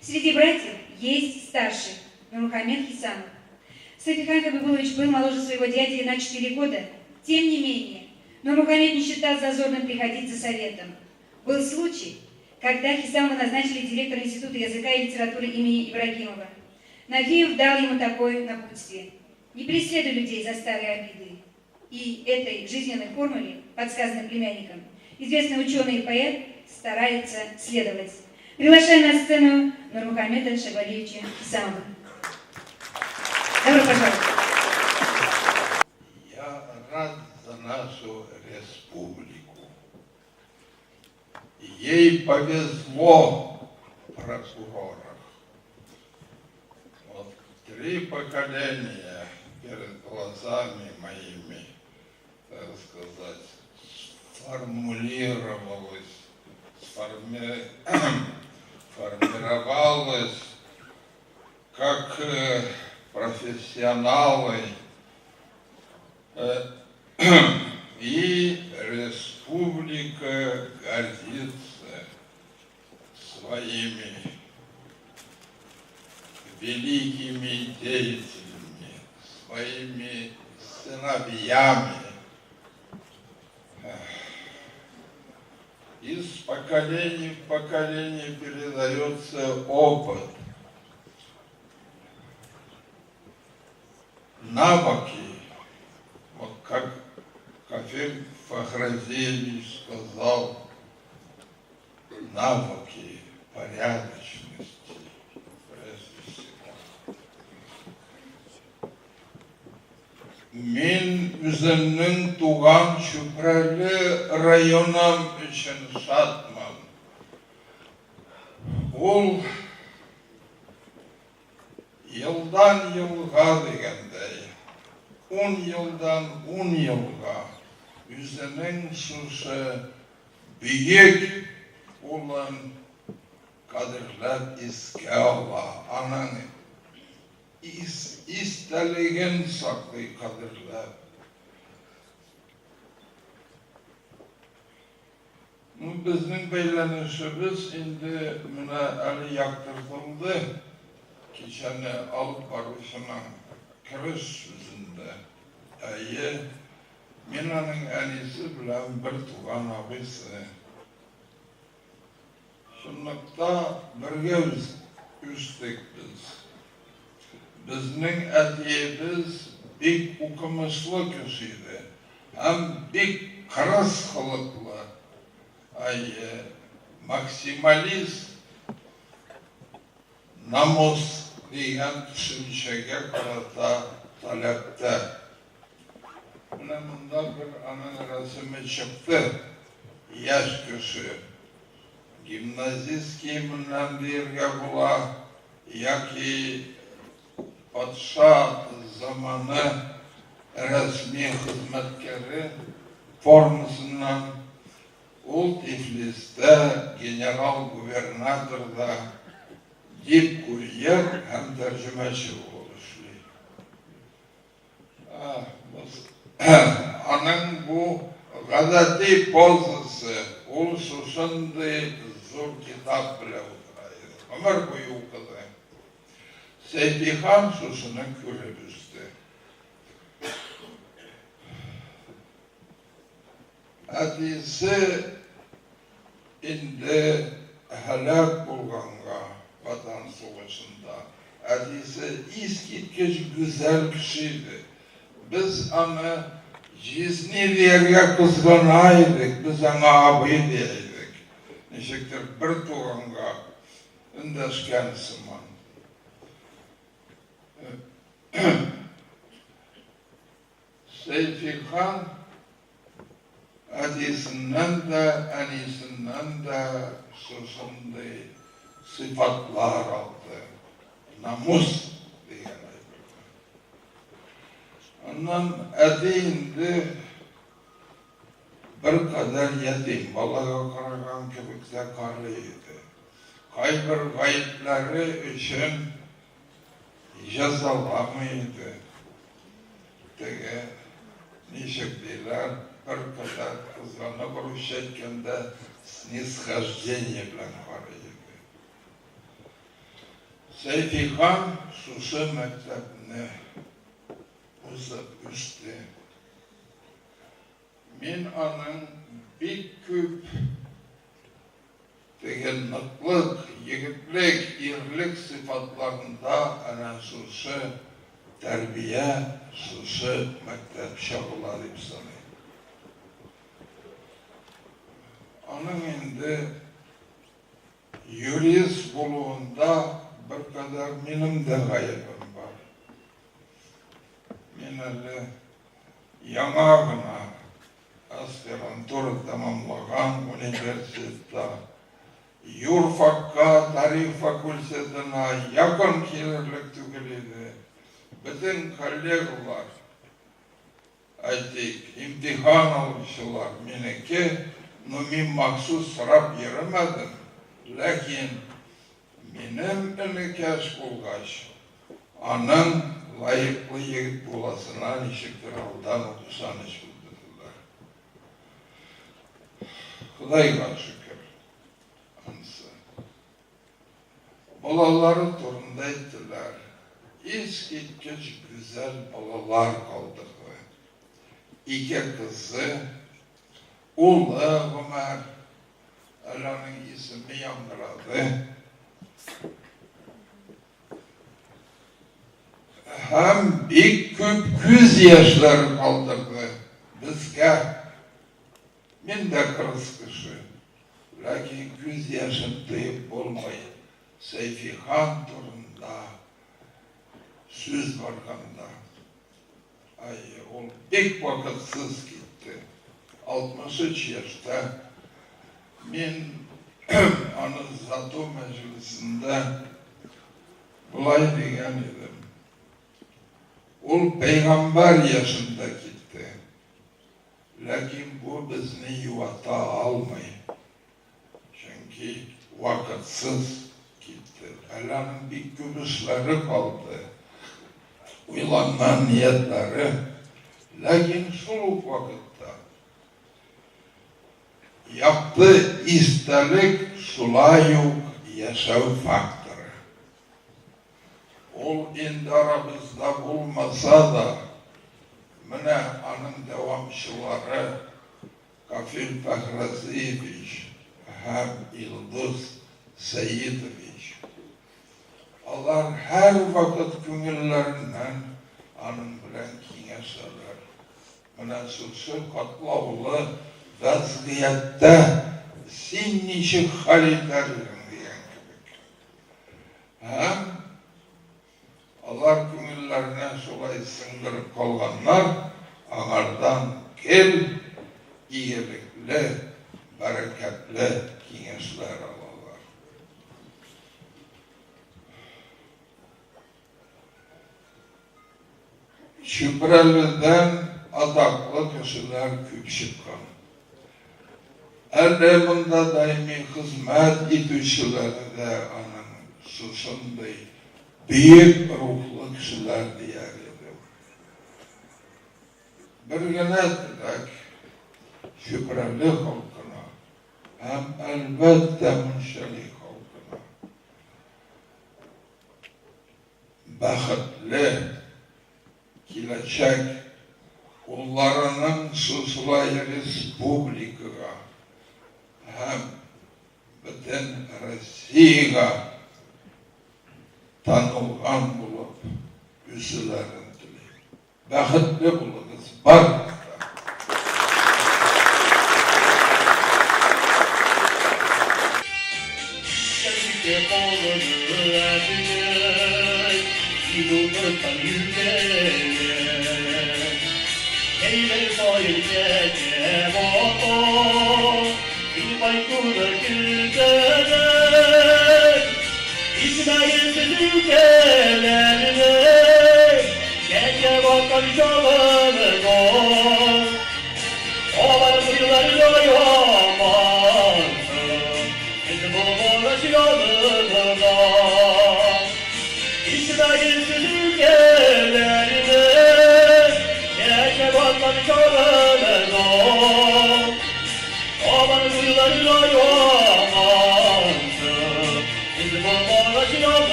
Среди братьев есть старший, Нурмухамед Хисамов. Сайфихан Хабибуллович был моложе своего дяди на 4 года. Тем не менее, Нурмухамед не считал зазорным приходить за советом. Был случай, когда Хисамова назначили директором Института языка и литературы имени Ибрагимова. Нафиев дал ему такое напутствие: «Не преследуй людей за старые обиды». И этой жизненной формуле, подсказанной племянником, известный ученый и поэт старается следовать. Приглашаю на сцену Нурмухамеда Шагвалиевича Хисамова. Добро пожаловать.
Я рад за нашу республику. Ей повезло в прокурорах. Вот 3 поколения перед глазами моими, так сказать, сформулировалось, формировалось как профессионалы, и республика гордится своими великими деятелями, своими сыновьями. Из поколения в поколение передается опыт, навыки, вот как Кафиль Фахразиевич сказал, навыки порядочности, прежде всего. Мин үземнең туган Чүпрәле районым өчен шатмын. Ул елдан елга дигәндәй, 10 елдан 10 елга үзенең шушы бөек улын кадерләп искә ала, аның истәлеген саклый кадерләп. Ну, безнең бәйләнешебез инде менә әле яктыртылды. Кичәне алып баручының кереш сүзендә. Әйе, мин аның әнисе белән бер туган абыйсы. Чынлыкта бергә үстек без. Безнең әтиебез бик укымышлы кеше иде һәм бик кырыс холыклы. Әйе, максималист намус дигән төшенчәгә карата таләптә. Менә монда бер аның рәсеме чыкты. Яшь кеше. Гимназист киеменнән диергә була, яки патша заманы рәсми хезмәткәре формасыннан. Ул Тифлистә генерал-губернаторда дип-курьер һәм тәрҗемәче булып эшли. Аның бу гадәти позасы, ул шушындый зур китап белән утыра иде. Гомер буе укыды. Сәйфихан шушыны күреп үсте. Әтисе инде һәлак булганга Ватан сугышында. Әтисе искиткеч гүзәл кеше иде. Без аны җизни дияргә кызгана идек, без аңа абый дия идек. Ничектер бер туганга эндәшкән сыман. Сәйфихан әтисеннән дә, әнисеннән дә шушындый сыйфатлар алды. Намус дигән әйберне. Аннан әти инде беркадәр ятим балага караган кебек тә карый иде. Кайбер гаепләре өчен җәзаламый иде. Теге, ничек диләр, беркадәр кызганып русча әйткәндә, снисхождение белән карый иде. Сәйфихан шушы мәктәпне узып үсте. Мин аның бик күп Теге ныклык, егетлек, ирлек сыйфатларында әнә шушы тәрбия, шушы мәктәп чагыла дип саныйм. Аның инде юрист булуында беркадәр минем дә гаебем бар. Мин әле яңа гына Аспирантура тәмамлаган университетта, юрфакка, тарих факультетына якын килерлек түгел иде. Бөтен коллегалар, әйтик, имтихан алучылар минеке, но мин махсус сорап йөремәдем, ләкин Минем энекәш булгач, аның лаеклы егет буласына ничектер алдан ук ышаныч белдерделәр. Ходайга шөкер, анысы. Балалары турында әйттеләр. Искиткеч гүзәл балалар калдырды. Ике кызы, улы Гомәр, Әле аның исеме яңгырады. Һәм бик күп күз яшьләре калдырды безгә. Мин дә кырыс кеше, ләкин күз яшен тыеп булмый. Сәйфихан турында сүз барганда. Әйе, ул бик вакытсыз китте. 63 яшьтә. Мин аны озату мәҗлесендә болай дигән идем. Ул пәйгамбәр яшендә китте. Ләкин бу безне юата алмый. Чөнки вакытсыз китте. Әле аның бик күп эшләре калды. Уйланган ниятләре. Ләкин шул ук вакытта якты истәлек шулай ук яшәү факторы. Ул инде арабызда булмаса да, менә аның дәвамчылары Кафил Фәхразиевич һәм Илдус Сәетович. Алар һәрвакыт күңелләреннән аның белән киңәшәләр. Менә шушы катлаулы вәзгыятьтә син ничек хәл итәр идең дигән кебек. Һәм алар күңелләренә шулай сеңдереп калганнар, аңардан гел игелекле, бәрәкәтле киңәшләр алалар. Чүпрәледән атаклы кешеләр күп чыккан. Әле монда даими хезмәт итүчеләре дә аның шушындый бөек рухлы кешеләр дияр идем. Бер генә теләк, Чүпрәле халкына һәм, әлбәттә, Мунчәли халкына. Бәхетле киләчәк, улларының шушылай республикага һәм бөтен Россиягә танылган булып үсүләрен телим. Бәхетле булыгыз барыгыз да!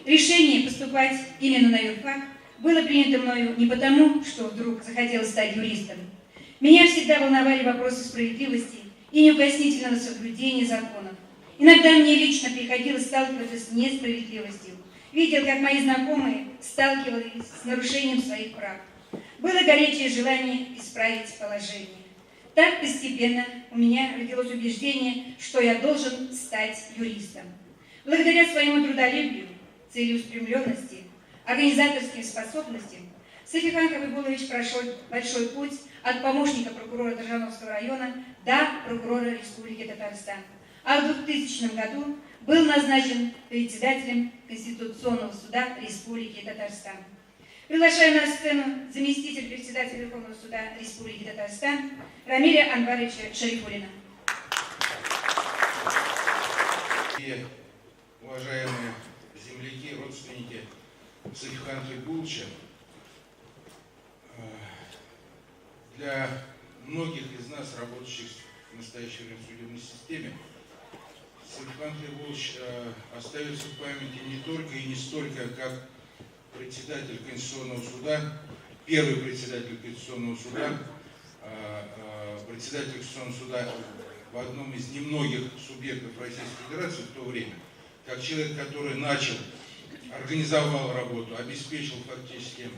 Решение поступать именно на юрфак было принято мною не потому, что вдруг захотелось стать юристом. Меня всегда волновали вопросы справедливости и неукоснительного соблюдения законов. Иногда мне лично приходилось сталкиваться с несправедливостью. Видел, как мои знакомые сталкивались с нарушением своих прав. Было горячее желание исправить положение. Так постепенно у меня родилось убеждение, что я должен стать юристом. Благодаря своему трудолюбию, целеустремленности, организаторским способностям, Сафихан Хабибуллович прошел большой путь от помощника прокурора Дрожжановского района до прокурора Республики Татарстан. А в 2000 году был назначен председателем Конституционного суда Республики Татарстан. Приглашаю на сцену заместитель председателя Верховного суда Республики Татарстан Рамиля Анваровича Шарифуллина.
И, уважаемые земляки, родственники Сафихана Хабибулловича, для многих из нас, работающих в настоящее время в судебной системе, Сафихан Хабибуллович остается в памяти не только и не столько как председатель Конституционного суда, первый председатель Конституционного суда, председатель Конституционного суда в одном из немногих субъектов Российской Федерации в то время, как человек, который начал, организовал работу, обеспечил фактически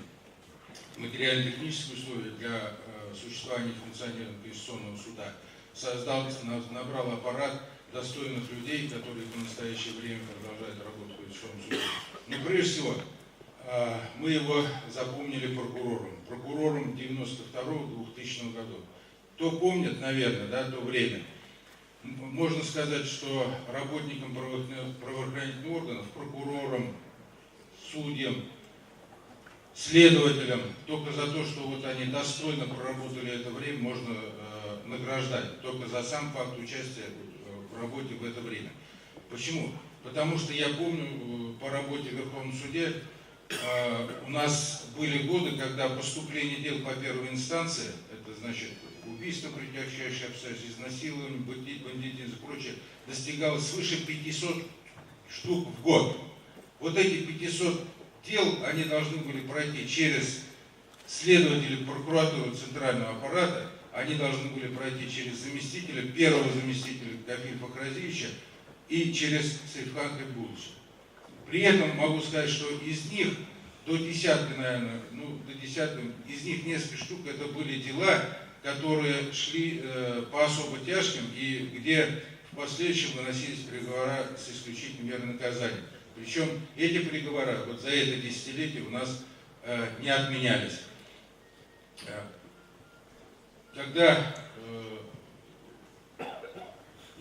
материально-технические условия для существования и функционирования Конституционного суда, создал, набрал аппарат достойных людей, которые в настоящее время продолжают работу в Конституционном суде. Но прежде всего, мы его запомнили прокурором. Прокурором 92-2000 годов. Кто помнит, наверное, да, то время. Можно сказать, что работникам правоохранительных органов, прокурорам, судьям, следователям, только за то, что вот они достойно проработали это время, можно награждать. Только за сам факт участия в работе в это время. Почему? Потому что я помню, по работе в Верховном суде у нас были годы, когда поступление дел по первой инстанции, это значит убийство при тягчайших обстоятельствах, изнасилование, бандитизм и прочее, достигалось свыше 500 штук в год. Вот эти 500 дел, они должны были пройти через следователей прокуратуры центрального аппарата, они должны были пройти через заместителя, первого заместителя Кафиля Фахразиевича и через Сейфхана Хайбулловича. При этом могу сказать, что из них до десятка, наверное, до десятка, из них несколько штук это были дела, которые шли по особо тяжким и где в последующем выносились приговора с исключительной мерой наказания. Причем эти приговора вот за это десятилетие у нас не отменялись. Когда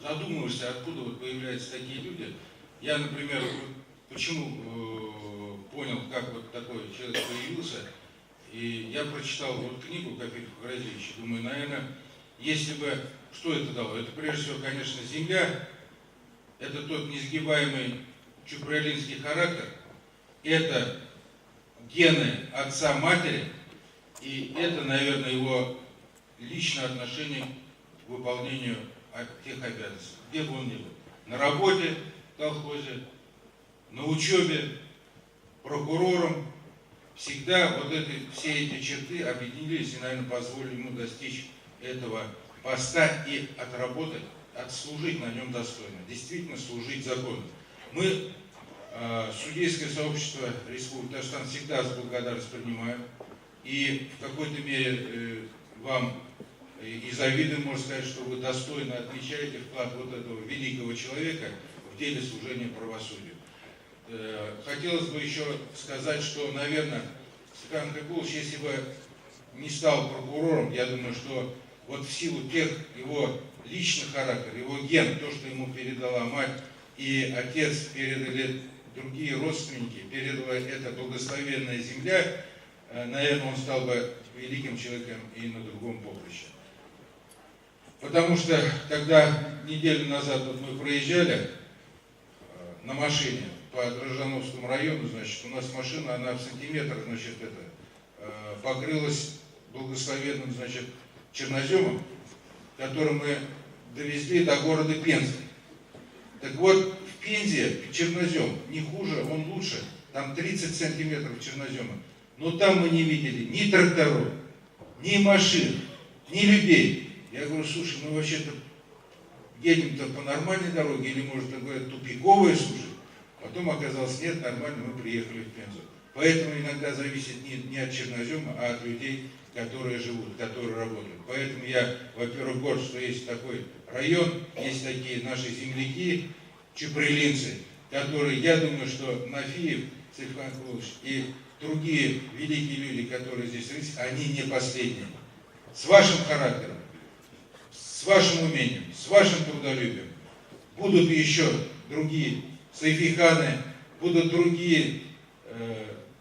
задумываешься, откуда вот появляются такие люди, я, например, почему понял, как вот такой человек появился, и я прочитал вот книгу Кафиля Фахразиевича, думаю, наверное, если бы, что это дало? Это прежде всего, конечно, земля, это тот несгибаемый чупрайлинский характер, это гены отца-матери, и это, наверное, его личное отношение к выполнению тех обязанностей, где бы он ни был. На работе в колхозе, на учебе, прокурором. Всегда вот все эти черты объединились и, наверное, позволили ему достичь этого поста и отработать, отслужить на нем достойно. Действительно служить закону. Мы, судейское сообщество Республики Татарстан, всегда с благодарностью принимаем. И в какой-то мере вам и завидуем, можно сказать, что вы достойно отмечаете вклад вот этого великого человека в деле служения правосудию. Хотелось бы еще сказать, что, наверное, Сейфихан Хайбуллович, если бы не стал прокурором, я думаю, что вот в силу тех его личных характер, его ген, то, что ему передала мать и отец, передали другие родственники, передала эта благословенная земля, наверное, он стал бы великим человеком и на другом поприще. Потому что, когда неделю назад вот мы проезжали на машине по Дрожжановскому району, значит, у нас машина, она в сантиметр, значит, покрылась благословенным, значит, черноземом, который мы довезли до города Пензы. Так вот, в Пензе чернозем не хуже, он лучше, там 30 сантиметров чернозема. Но там мы не видели ни тракторов, ни машин, ни людей. Я говорю, слушай, мы вообще-то едем-то по нормальной дороге, или, может, говорят, тупиковая, слушай. Потом оказалось, нет, нормально, мы приехали в Пензу. Поэтому иногда зависит не от чернозема, а от людей, которые живут, которые работают. Поэтому я, во-первых, горд, что есть такой район, есть такие наши земляки, чуприлинцы, которые, я думаю, что Нафиев, Сейфихан Хайбуллович и другие великие люди, которые здесь родились, они не последние. С вашим характером, с вашим умением, с вашим трудолюбием будут еще другие Сейфиханы, будут другие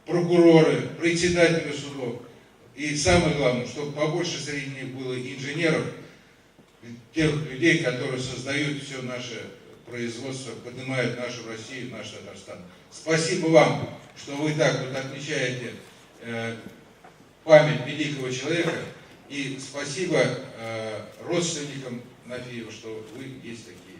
прокуроры, председатели судов. И самое главное, чтобы побольше среди них было инженеров, тех людей, которые создают все наше производство, поднимают нашу Россию, наш Татарстан. Спасибо вам, что вы так вот отмечаете память великого человека. И спасибо родственникам Нафиева, что вы есть такие.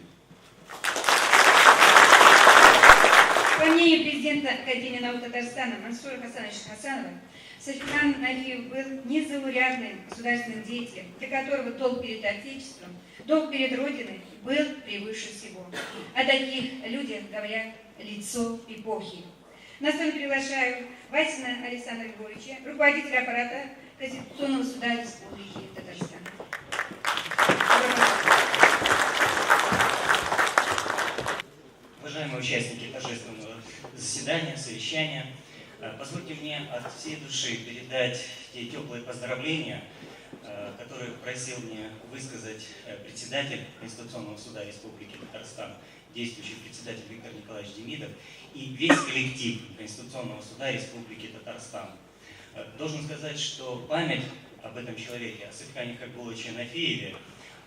По мнению президента Академии наук Татарстана Мансура Хасановича Хасанова, Сейфихан Нафиев был незаурядным государственным деятелем, для которого долг перед Отечеством, долг перед Родиной был превыше всего. О таких людях говорят лицо эпохи. На сцену приглашаю Васина Александра Львовича, руководителя аппарата Конституционного суда Республики Татарстан.
Уважаемые участники торжественного заседания, совещания, позвольте мне от всей души передать те теплые поздравления, которые просил мне высказать председатель Конституционного суда Республики Татарстан, действующий председатель Виктор Николаевич Демидов и весь коллектив Конституционного суда Республики Татарстан. Должен сказать, что память об этом человеке, о Сейфихане Хайбулловиче Нафиеве,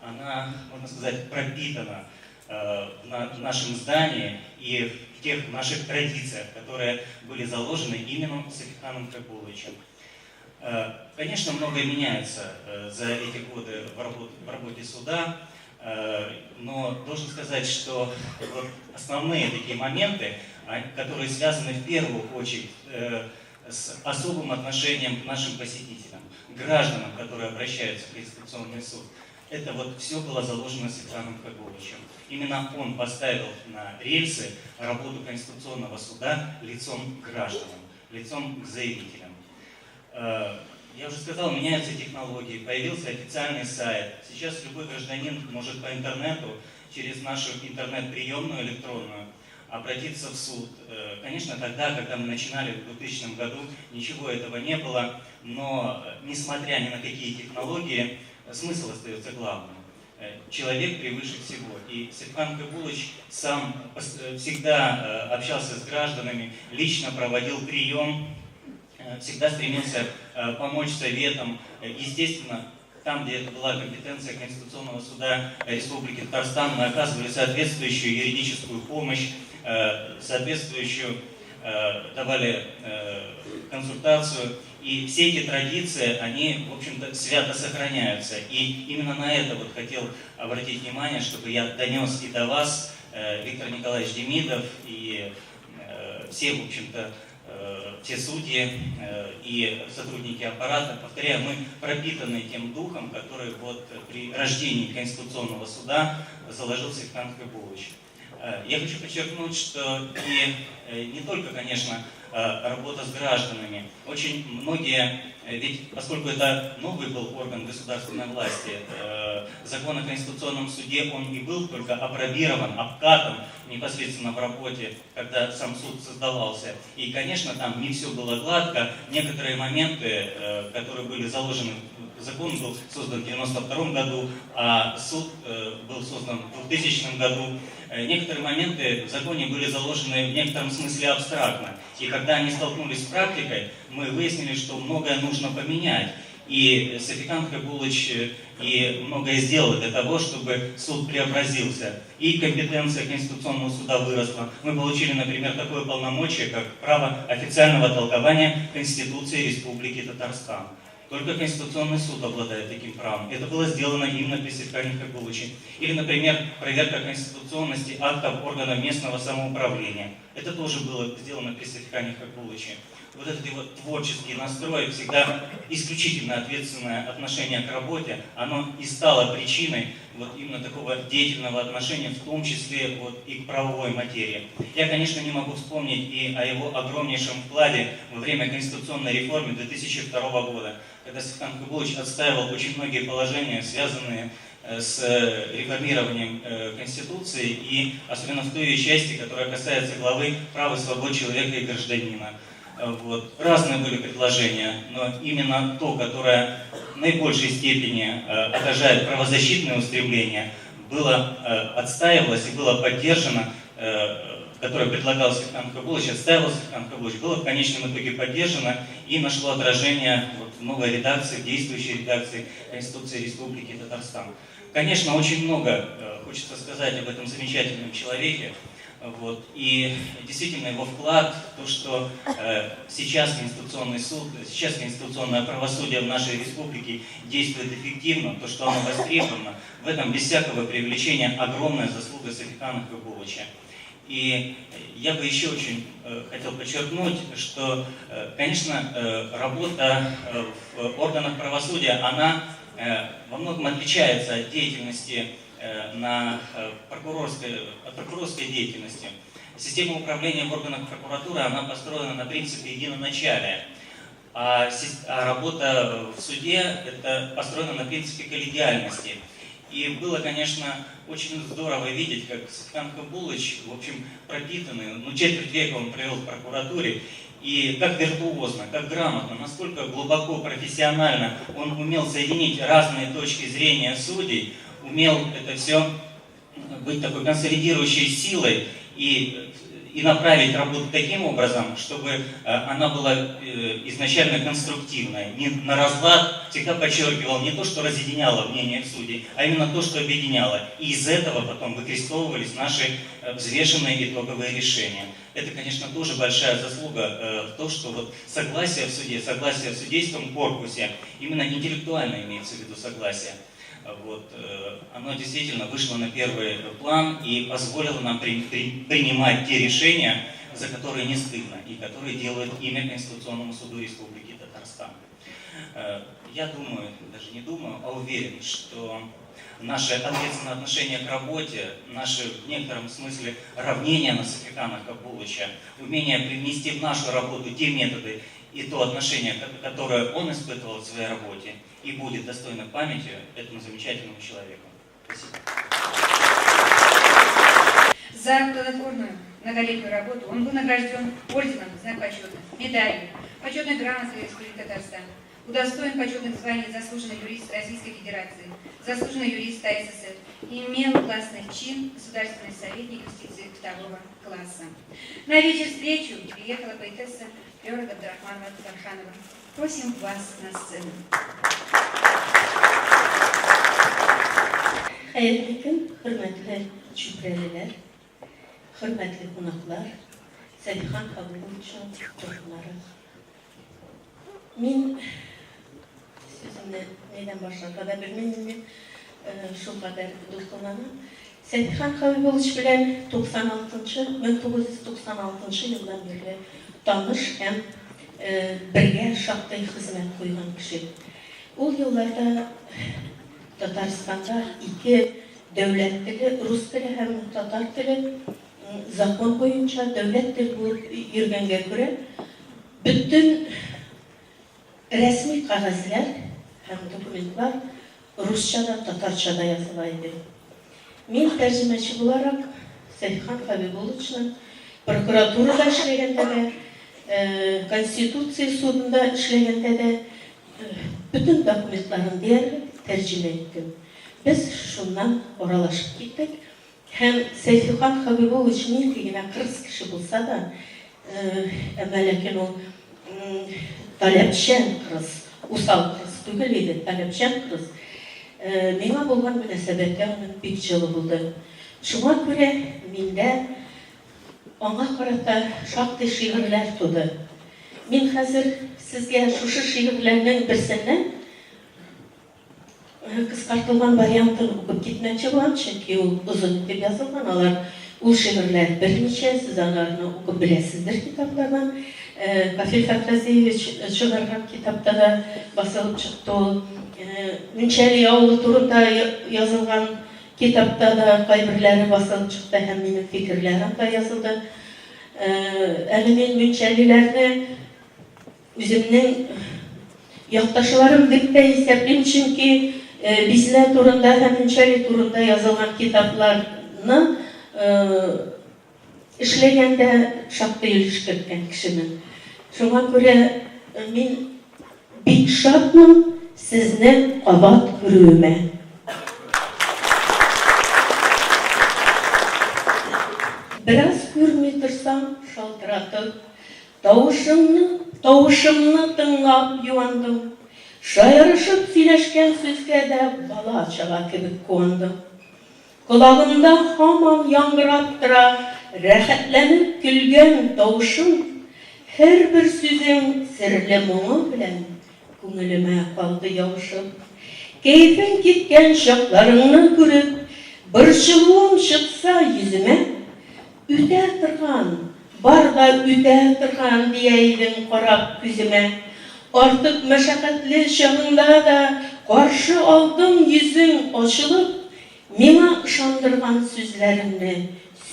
она, можно сказать, пропитана в нашем здании и в тех наших традициях, которые были заложены именно Сейфиханом Хайбулловичем. Конечно, многое меняется за эти годы в работе суда. Но должен сказать, что вот основные такие моменты, которые связаны в первую очередь с особым отношением к нашим посетителям, гражданам, которые обращаются в Конституционный суд, это вот все было заложено Сейфиханом Хайбулловичем. Именно он поставил на рельсы работу Конституционного суда лицом к гражданам, лицом к заявителям. Я уже сказал, меняются технологии, появился официальный сайт. Сейчас любой гражданин может по интернету, через нашу интернет-приемную электронную, обратиться в суд. Конечно, тогда, когда мы начинали в 2000 году, ничего этого не было, но несмотря ни на какие технологии, смысл остается главным. Человек превыше всего. И Сейфихан Хайбуллович сам всегда общался с гражданами, лично проводил прием, всегда стремился помочь советам. Естественно, там, где это была компетенция Конституционного суда Республики Татарстан, мы оказывали соответствующую юридическую помощь, соответствующую давали консультацию. И все эти традиции, они, в общем-то, свято сохраняются. И именно на это вот хотел обратить внимание, чтобы я донес и до вас, Виктор Николаевич Демидов, и все, в общем-то, все судьи и сотрудники аппарата. Повторяю, мы пропитаны тем духом, который вот при рождении Конституционного суда заложил Сейфихан Хайбуллович. Я хочу подчеркнуть, что и не только, конечно, работа с гражданами. Очень многие, ведь поскольку это новый был орган государственной власти, закон о Конституционном суде, он и был только апробирован, обкатан непосредственно в работе, когда сам суд создавался. И, конечно, там не все было гладко. Некоторые моменты, которые были заложены, закон был создан в 1992 году, а суд был создан в 2000 году. Некоторые моменты в законе были заложены в некотором смысле абстрактно. И когда они столкнулись с практикой, мы выяснили, что многое нужно поменять. И Сейфихан Хайбуллович и многое сделал для того, чтобы суд преобразился. И компетенция Конституционного суда выросла. Мы получили, например, такое полномочие, как право официального толкования Конституции Республики Татарстан. Только Конституционный суд обладает таким правом. Это было сделано именно при Сейфихане Хайбулловиче. Или, например, проверка конституционности актов органов местного самоуправления. Это тоже было сделано при Сейфихане Хайбулловиче. Вот этот его творческий настрой, всегда исключительно ответственное отношение к работе, оно и стало причиной вот именно такого деятельного отношения, в том числе вот и к правовой материи. Я, конечно, не могу вспомнить и о его огромнейшем вкладе во время конституционной реформы 2002 года, когда Сейфихан Хайбуллович отстаивал очень многие положения, связанные с реформированием Конституции, и особенно в той ее части, которая касается главы «Прав и свобод человека и гражданина». Вот. Разные были предложения, но именно то, которое в наибольшей степени отражает правозащитные устремления, было отстаивалось и было поддержано, которое предлагал Сейфихан Хайбуллович, отстаивал Сейфихан Хайбуллович, было в конечном итоге поддержано и нашло отражение вот в новой редакции, в действующей редакции Конституции Республики Татарстан. Конечно, очень много хочется сказать об этом замечательном человеке. Вот. И действительно его вклад в то, что сейчас Конституционный суд, сейчас конституционное правосудие в нашей республике действует эффективно, то, что оно востребовано, в этом без всякого привлечения огромная заслуга Сейфихана Хайбулловича. И я бы еще очень хотел подчеркнуть, что, конечно, работа в органах правосудия, она во многом отличается от деятельности от прокурорской деятельности. Система управления в органах прокуратуры, она построена на принципе единоначалия, а работа в суде это построена на принципе коллегиальности. И было, конечно, очень здорово видеть, как Сейфихан Хайбуллович, в общем, пропитанный, ну, четверть века он провел в прокуратуре, и как виртуозно, как грамотно, насколько глубоко, профессионально он умел соединить разные точки зрения судей, умел это все быть такой консолидирующей силой и направить работу таким образом, чтобы она была изначально конструктивной, не на разлад, всегда подчеркивал не то, что разъединяло мнение судей, а именно то, что объединяло. И из этого потом выкристовывались наши взвешенные итоговые решения. Это, конечно, тоже большая заслуга в том, что вот согласие в суде, согласие в судейском корпусе, именно интеллектуально имеется в виду согласие, Вот, оно действительно вышло на первый план и позволило нам принимать те решения, за которые не стыдно и которые делают имя Конституционному суду Республики Татарстан. Я думаю, даже не думаю, а уверен, что наше ответственное отношение к работе, наше в некотором смысле равнение на Сафикана Кабулыча, умение привнести в нашу работу те методы и то отношение, которое он испытывал в своей работе, и будет достойно памятью этому замечательному человеку. Спасибо.
За плодотворную многолетнюю работу он был награжден орденом «Знак почета», медалью, почетной грамотой Республики Татарстан, удостоен почетных званий заслуженный юрист Российской Федерации, заслуженный юрист СССР, имел классный чин государственный советник юстиции второго класса. На вечер встречу приехала поэтесса Флера Габдрахманова Тарханова. Просим вас на сцену.
Хәерле көн, хөрмәтле чүпрәлеләр, хөрмәтле кунаклар, Сәлихан Хабибулловичның якыннары. Мин сүземне нидән башларга да белмим инде, шулкадәр дулкынланам. Сәлихан Хабибуллович белән 96 1996 елдан бирле таныш һәм бергә шактый хезмәт куйган кеше. Ул елларда Татарстанда ике дәүләт теле, рус теле һәм татар теле закон буенча дәүләт тел булып йөргәнгә күрә, бөтен рәсми кәгазьләр һәм документлар русча да, татарча да языла иде. Мин тәрҗемәче буларак Сәйфхан Хәбибулловичның прокуратурада эшләгәндә дә, Конституция судында эшләгәндә дә бөтен документларын диярлек тәрҗемә иттем. Без шуннан аралашып киттек. Һәм Сәйфихан Хәбибуллович нинди генә кырыс кеше булса да, әмма ләкин ул таләпчән кырыс, усал кырыс түгел иде, таләпчән кырыс. Миңа булган мөнәсәбәте аның бик җылы булды. Шуңа күрә миндә аңа карата шактый шигырьләр туды. Мин хәзер сезгә шушы шигырьләрнең берсеннән Кыскартылган вариантын укып китмәкче булам, чөнки ул озын итеп язылган, алар, ул шигырьләр берничә, сез аларны укып беләсездер китаплардан. Кафил Фәхразиевич чыгарган китапта да басылып чыкты ул. Мунчәли авылы турында язылган китапта да кайберләре басылып чыкты һәм минем фикерләр анда язылды. Әле мин мунчәлиләрне Үземнең якташларым дип тә исәплим, чөнки Бизнә турында һәм Мөнчәли турында язылган китапларны эшләгәндә шактый өлеш керткән кешемен. Шуңа күрә мин бик шатмын сезне кабат күрүемә. Бераз күрми торсам, шалтыратып, Тавышыңны, тавышымны тыңлап юандым. Шаярышып сөйләшкән сүзгә дә бала-чага кебек куандым. Колагымда һаман яңгырап тора рәхәтләнеп көлгән тавышың, һәрбер сүзең серле моңы белән күңелемә калды ябышып. Кәефең киткән чакларыңны күреп, борчылуым чыкса йөземә, Үтә торган, бар да үтә торган, дия идең карап күземә. Артык мәшәкатьле чагыңда да каршы алдың йөзең ачылып, миңа ышандырган сүзләреңне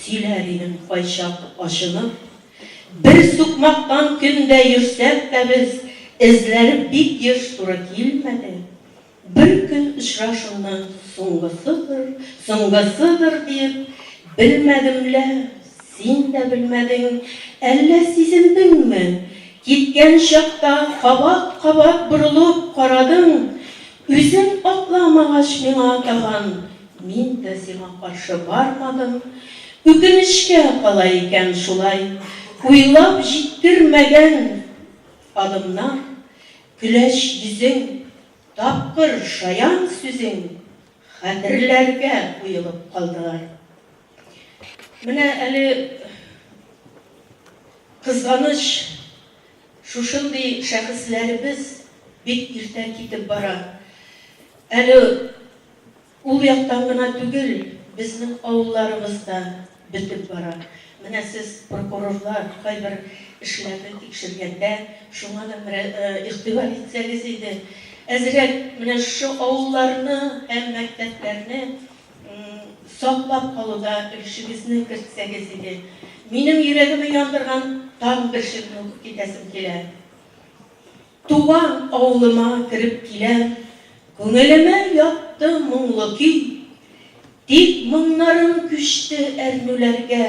сөйләр идең кайчак ачынып. Бер сукмактан көн дә йөрсәк тә без, эзләре бик еш туры килмәде. Бер көн очрашуны соңгысыдыр, соңгысыдыр диеп, белмәдем лә, син дә белмәдең, әллә сизендеңме? Киткән чакта кабат-кабат борылып карадың, үзең атламагач миңа табан, мин дә сиңа каршы бармадым. Үкенечкә кала икән шулай, уйлап җиткермәгән адымнар, көләч йөзең, Тапкыр шаян сүзең хәтерләргә уелып калдылар. Менә әле кызганыч, шушындый шәхесләребез бик иртә китеп бара. Әле. Ул яктан гына түгел, безнең авылларыбыз да бетеп бара. Менә сез, прокурорлар, кайбер эшләрне тикшергәндә шуңа да игътибар итсәгез иде. Әзрәк менә шушы авылларны һәм мәктәпләрне саклап калуда өлешегезне кертсәгез иде. Минем йөрәгемне яндырган тагын бер шигырьне укып китәсем килә. Туган авылыма кереп киләм, Күңелемә ятты моңлы көй. Тик моңнарым күчте әрнүләргә,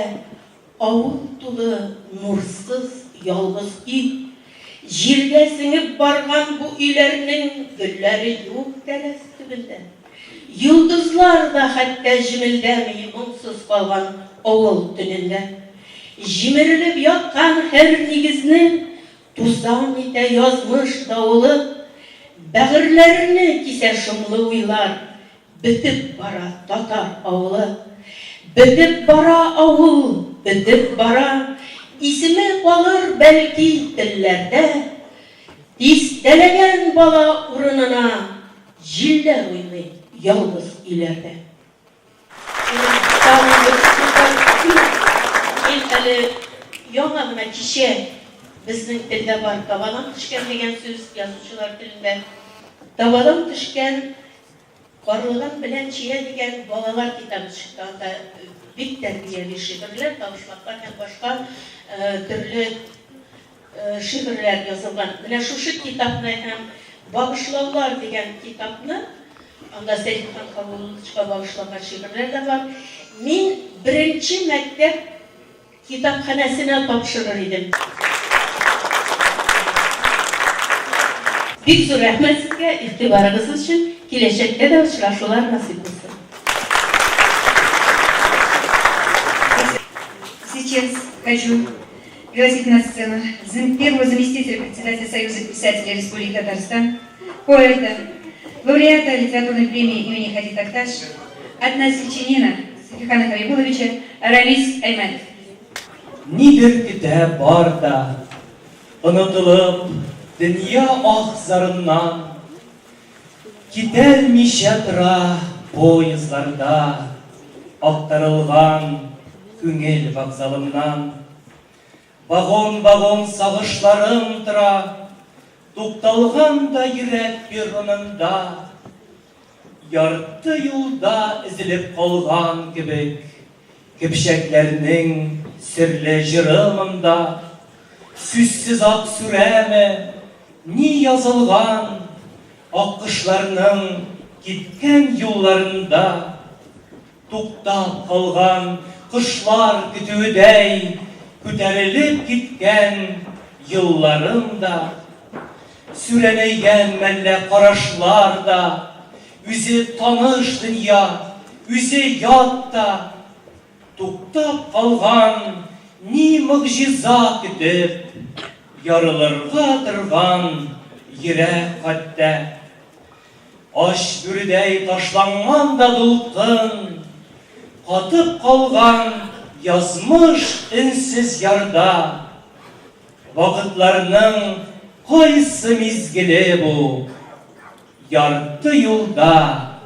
Авыл тулы нурсыз ялгыз өй. Җиргә сеңеп барган бу өйләрнең Гөлләре юк тәрәз төбендә. Йолдызлар да хәтта җемелдәми Моңсыз калган авыл төнендә. Җимерелеп яткан һәр нигезне Тузан итә язмыш давылы, Бәгырьләрне кисә шомлы уйлар, Бетеп бара татар авылы. Бетеп бара авыл, бетеп бара, Исеме калыр, бәлки, телләрдә. Дистәләгән бала урынына Җилләр уйный ялгыз өйләрдә. Тагын бер сүз. Мин әле яңа гына кичә безнең телдә бар табадан төшкән дигән сүз, язучылар телендә. Табадан төшкән карлыган белән чия дигән балалар китабы чыкты. Анда бик тәрбияви шигырьләр, табышмаклар һәм башка төрле шигырьләр язылган. Менә шушы китапны һәм Багышлаулар дигән китапны, анда Сәйфихан Хабулловичка багышланган шигырьләр дә бар, мин беренче мәктәп китапханәсенә тапшырыр идем. Бик зур рәхмәт сезгә, игътибарыгыз өчен. Киләчәктә дә очрашулар насыйп булсын.
Сейчас хочу пригласить на сцену первого заместителя председателя Союза писателей Республики Татарстан, поэта, лауреата литературной премии имени Хади Такташ, односельчанина Сафихана Хабибулловича Рамис Айманов.
Нидер көтә бар да, онытылып, дөнья ах-зарыннан. Китәлмичә тора поездларда, Актарылган күңел вокзалыннан. Вагон-вагон сагышларым тора, Тукталган да йөрәк перронында. Ярты юлда өзелеп калган кебек, Көпчәкләрнең серле җыры монда. Сүзсез ак сүрәме, ни язылган Аккошларның киткән юлларында? Туктап калган кошлар көтүедәй Күтәрелеп киткән елларым да. Сүрәнәйгән мәллә карашлар да, Үзе таныш дөнья, үзе ят та. Туктап калган ни могҗиза көтеп, Ярылырга торган йөрәк хәтта. Ач бүредәй ташланган да дулкын, Катып калган язмыш өнсез ярда. Вакытларның кайсы мизгеле бу? Ярты юлда,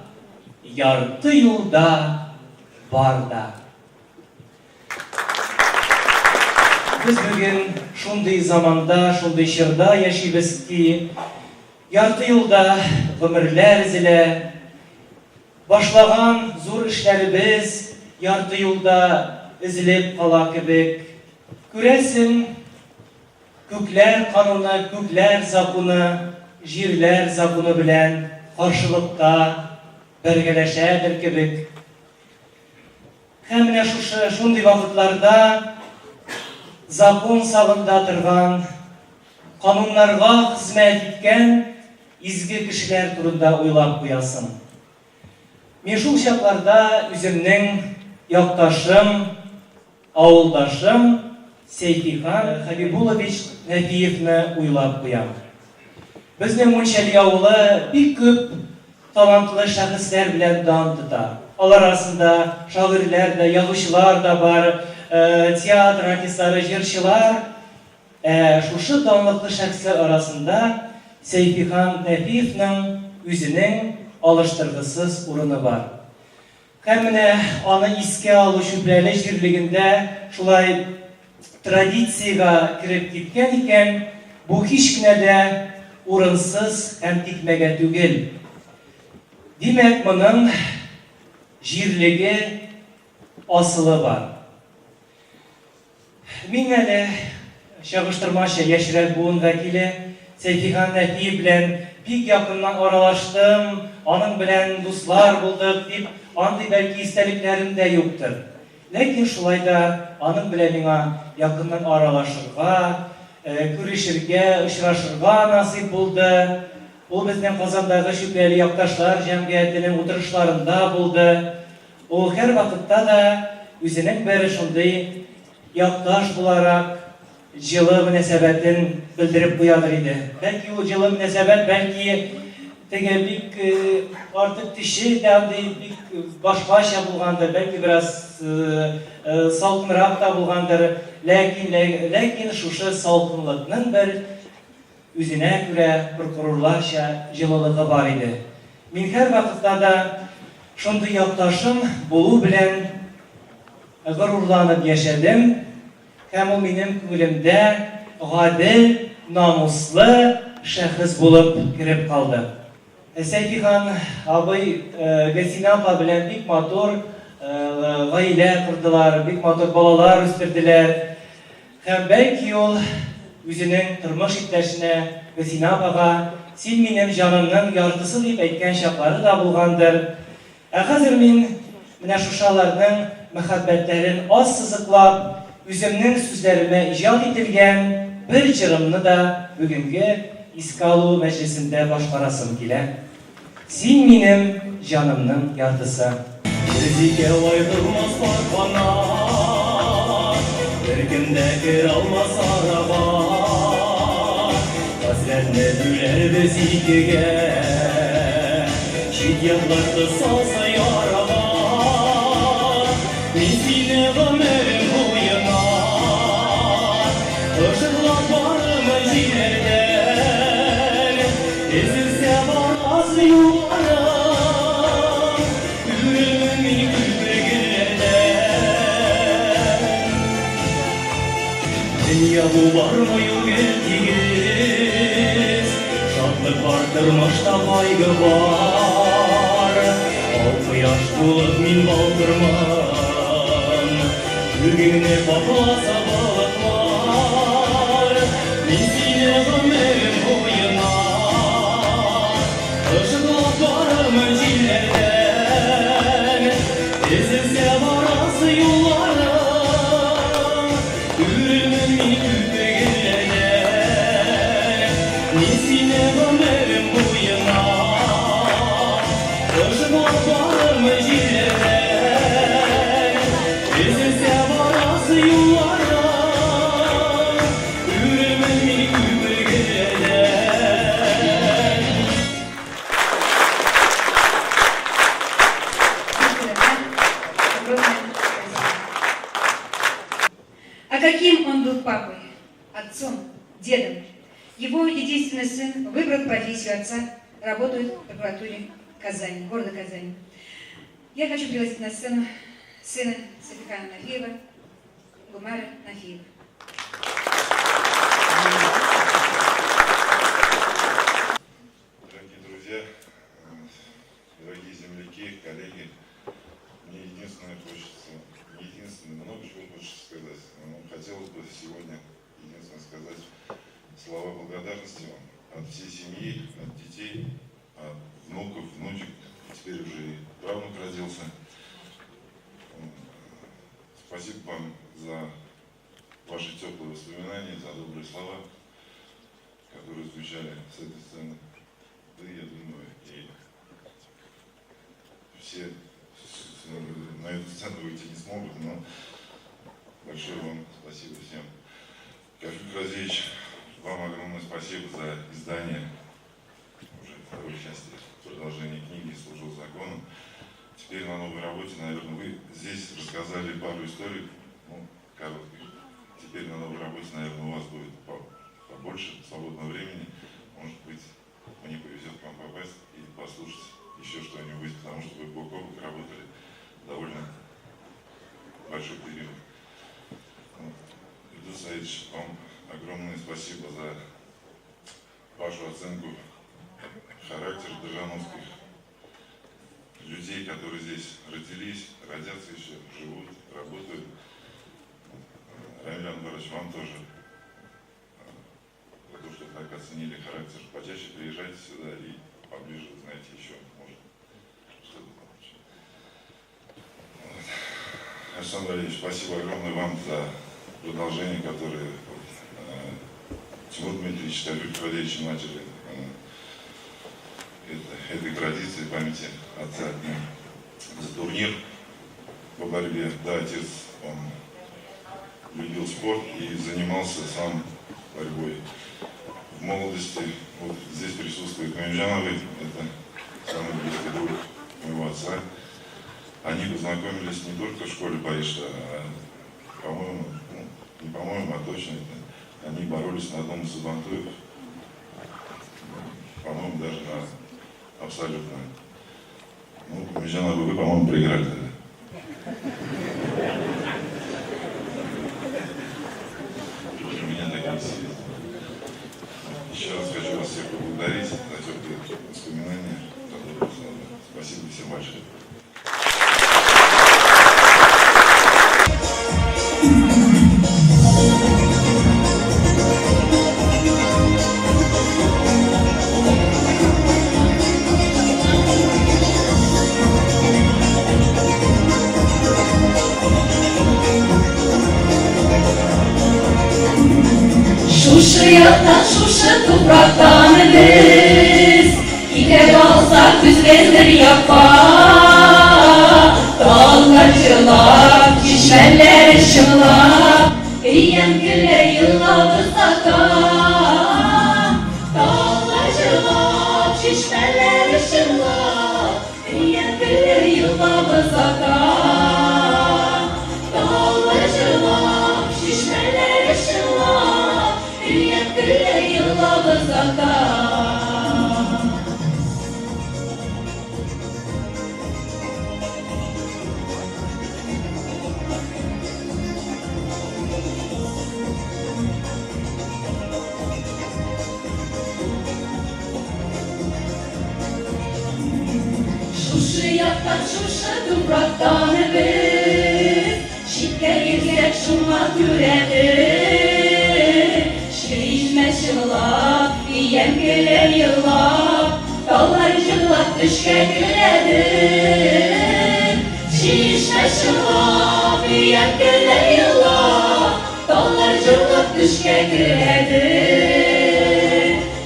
ярты юлда бар да. Без бүген шундый заманда, шундый чорда яшибез ки, ярты юлда гомерләр өзелә, башлаган зур эшләребез ярты юлда өзелеп кала кебек. Күрәсең, күкләр кануны, күкләр законы, җирләр законы белән каршылыкта бәргәләшәдер кебек. Һәм менә шушы шундый вакытларда закон сагында торган, кануннарга хезмәт иткән изге кешеләр турында уйлап куясың. Мин шул чакларда үземнең якташым, Авылдашым Сәйфихан Хәбибуллович Нәфиевны уйлап куям. Безнең Мунчәли авылы бик күп талантлы шәхесләр белән дан тота. Алар арасында шагыйрьләр дә, язучылар да бар, театр артистлары, җырчылар. Ә шушы данлыклы шәхесләр арасында Сәйфихан Нәфиевның үзенең алыштыргысыз урыны бар. Һәм менә аны искә алу Чүпрәле җирлегендә шулай традициягә кереп киткән икән, бу һич кенә дә урынсыз һәм тикмәгә түгел. Димәк, моның җирлеге, асылы бар. Мин әле чагыштырмача яшьрәк буын вәкиле Сәйфихан Нәфиев белән бик якыннан аралаштым, аның белән дуслар булдык дип, андый бәлки истәлекләрем дә юктыр. Ләкин шулай да аның белән миңа якыннан аралашырга, күрешергә, очрашырга насыйп булды. Ул безнең Казандагы Чүпрәле якташлар җәмгыятенең утырышларында булды. Ул һәрвакытта да үзенең бер шундый якташ буларак җылы мөнәсәбәтен белдереп куядыр иде. Бәлки ул җылы мөнәсәбәт, бәлки теге бик артык төче дә андый бик башкача булгандыр, бәлки бераз салкынрак та булгандыр, ләкин, ләкин шушы салкынлыкның бер Үзенә күрә прокурорларча җылылыгы бар иде. Мин һәрвакытта да шундый якташым булу белән горурланып яшәдем һәм ул минем күңелемдә гадел, намуслы шәхес булып кереп калды. Сәйфихан абый Гөлсинә апа белән бик матур гаилә кордылар, бик матур балалар үстерделәр. Һәм бәлки ул үзенең тормыш иптәшенә, Гөлсинә апага, Син минем җанымның яртысы дип әйткән чаклары да булгандыр. Ә хәзер мин менә шушы аларның мәхәббәтләрен ассызыклап, үземнең сүзләремә иҗат ителгән бер җырымны да бүгенге искә алу мәҗлесендә башкарасым килә. Син минем җанымның яртысы. Без икәү аерылмас пар канат, Беркем дә кералмас арага. Хәсрәтне бүләрбез икегә, Чит-ятлар кысасы ярага. Мин сине гомерем буена Ышыклап барырмын җилләрдән. Өзелсә барасы юлларым, Үрелмен мин күпме гөлләрдән. Дөнья бу бармый ул гел тигез, Шатлык бар, тормышта кайгы бар. Ал кояш булып мин балкырмын, Күгеңне капласа болытлар. Мин сине гомерем буена Ышыклап барырмын җилләрдән. Өзелсә барасы юлларым, Үрелмен мин күпме гөлләрдән. Мин сине гомерем буена Ышыклап барырмын җилләрдән. Өзелсә барасы юлларым, Үрелмен мин күпме гөлләрдән.
А каким он был папой, отцом, дедом? Его единственный сын выбрал профессию отца, работает в прокуратуре Казани, города Казани. Я хочу пригласить на сцену сына Сафихана Нафиева, Гумара Нафиева.
Дорогие друзья, дорогие земляки, коллеги, мне единственное хочется, не единственное, много чего хочется сказать, но хотелось бы сегодня единственное сказать слова благодарности вам от всей семьи, от детей, от внуков, внучек, теперь уже и правнук родился. Спасибо вам за ваши теплые воспоминания, за добрые слова, которые звучали с этой сцены. Да, я думаю, и все на эту сцену выйти не смогут, но большое вам спасибо всем. Кафиль Разевич, вам огромное спасибо за издание уже второй части продолжения книги «Служил закону». Теперь на новой работе, наверное, вы здесь рассказали пару историй, ну, коротких. Теперь на новой работе, наверное, у вас будет побольше свободного времени. Может быть, мне повезет к вам попасть и послушать еще что-нибудь, потому что вы бок о бок работали большой период. Вот. Ильдус Саидович, вам огромное спасибо за вашу оценку характера дрожжановских людей, которые здесь родились, родятся еще, живут, работают. Рамиль Анварович, вам тоже за то, что так оценили характер. Почаще приезжайте сюда и поближе узнаете еще, может, что-то получится. Вот. Александр Валерьевич, спасибо огромное вам за продолжение, которое вот, Тимур Дмитриевич, Тавиль Валерьевич начали этой традиции памяти отца за турнир по борьбе. Да, отец, он любил спорт и занимался сам борьбой в молодости. Вот здесь присутствует Мамеджановый, это самый близкий друг моего отца. Они познакомились не только в школе Баишта, а, по-моему, ну, не по-моему, а точно, это, они боролись на одном из сабантуев, по-моему, даже на абсолютно. Ну, Мамеджановый, вы, по-моему, проиграли тогда. У меня такие силы. Еще раз хочу вас всех поблагодарить за теплые воспоминания, за добрые слова. Спасибо всем большое.
Шушы яктан, шушы туфрактан без китә алсак үзебезнең якка. Таллар җырлап, чишмәләр чыңлап, өям көлә елгабыз ака. Таллар җырлап, чишмәләр чыңлап, өям көлә елгабыз ака. Таллар җырлап, чишмәләр чыңлап, өям көлә елгабыз ака. Шушы яктан, шушы туфрактан без читкә йөрсәк, шуңа күрәбез. Чишмә чыңлап, өям көлә елап, таллар җырлап төшкә керәбез. Чишмә чыңлап, өям көлә елап, таллар җырлап төшкә керәбез.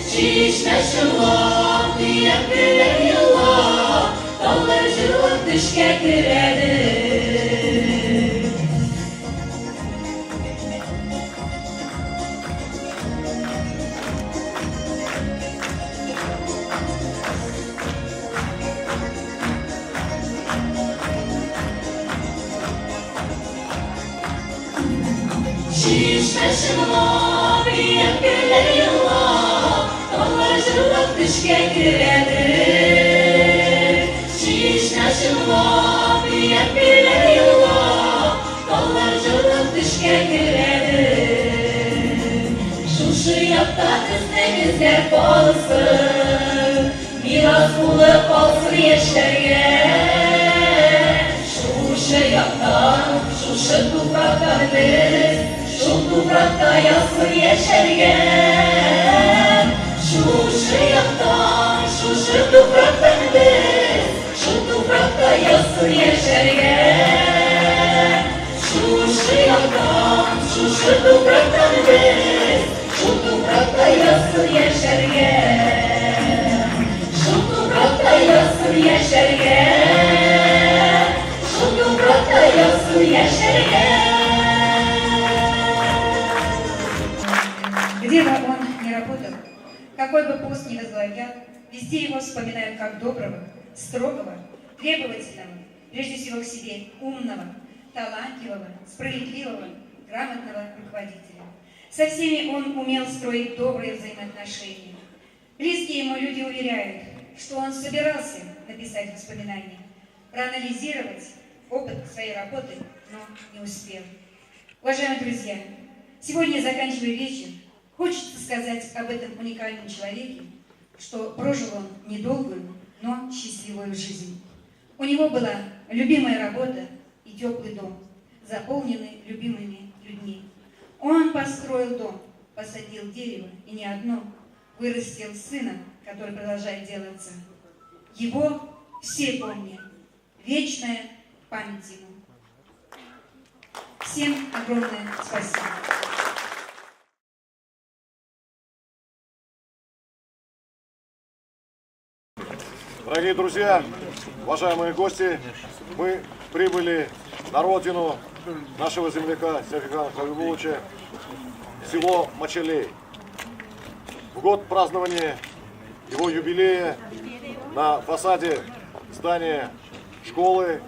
Чишмә чыңлап, өям көлә елап, таллар җырлап төшкә керәбез. Чишмә чыңлап, өям көлә елап, таллар җырлап төшкә керәбез. Чишмә чыңлап, өям көлә елап, таллар җырлап төшкә керәбез. Шушы якта безнең эзләр калсын, мирас булып калсын яшьләргә. Шушы яктан, шушы туфрактан без, шул туфракта язсын яшәргә. Шушы яктан, шушы туфрактан без, шул туфракта язсын яшәргә. Шушы яктан, шушы туфрактан без, шул туфракта язсын яшәргә. Шул туфракта язсын яшәргә. Шул туфракта язсын яшәргә.
Где бы он ни работал, какой бы пост ни возглавлял, везде его вспоминают как доброго, строгого, требовательного, прежде всего к себе, умного, талантливого, справедливого, грамотного руководителя. Со всеми он умел строить добрые взаимоотношения. Близкие ему люди уверяют, что он собирался написать воспоминания, проанализировать опыт своей работы, но не успел. Уважаемые друзья, сегодня, заканчивая вечер, хочется сказать об этом уникальном человеке, что прожил он недолгую, но счастливую жизнь. У него была любимая работа и теплый дом, заполненный любимыми людьми. Он построил дом, посадил дерево, и не одно, вырастил сына, который продолжает дело отца. Его все помнят. Вечная память ему. Всем огромное спасибо.
Дорогие друзья, уважаемые гости, мы прибыли на родину нашего земляка Сейфихана Хабибулловича, село Мачалей. В год празднования его юбилея на фасаде здания школы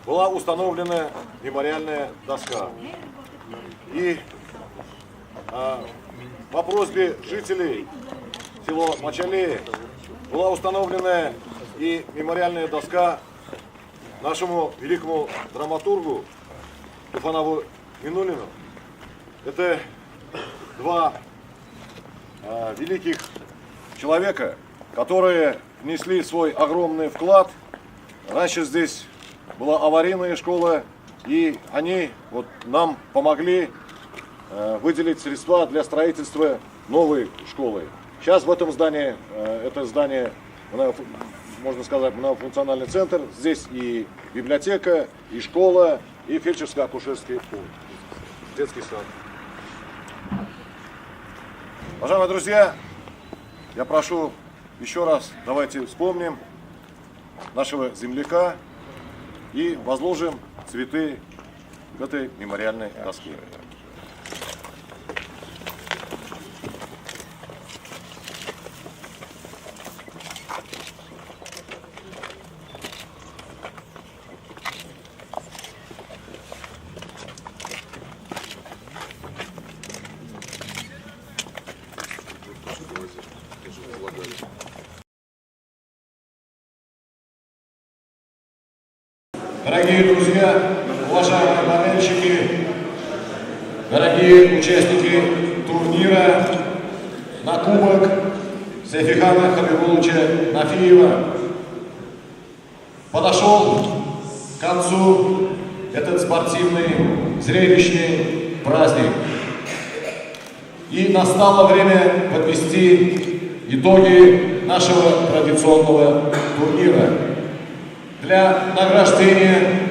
была установлена мемориальная доска. И по просьбе жителей села Мачалея была установлена и мемориальная доска нашему великому драматургу Туфанову Миннуллину. Это два великих человека, которые внесли свой огромный вклад. Раньше здесь была аварийная школа, и они вот нам помогли выделить средства для строительства новой школы. Сейчас в этом здании, это здание, можно сказать, многофункциональный центр. Здесь и библиотека, и школа, и фельдшерско-акушерский пункт, детский сад. Уважаемые друзья, я прошу еще раз, давайте вспомним нашего земляка и возложим цветы к этой мемориальной доске. Дорогие друзья, уважаемые болельщики, дорогие участники турнира на кубок Сейфихана Хабибулловича Нафиева, подошел к концу этот спортивный, зрелищный праздник. И настало время подвести итоги нашего традиционного турнира. Для награждения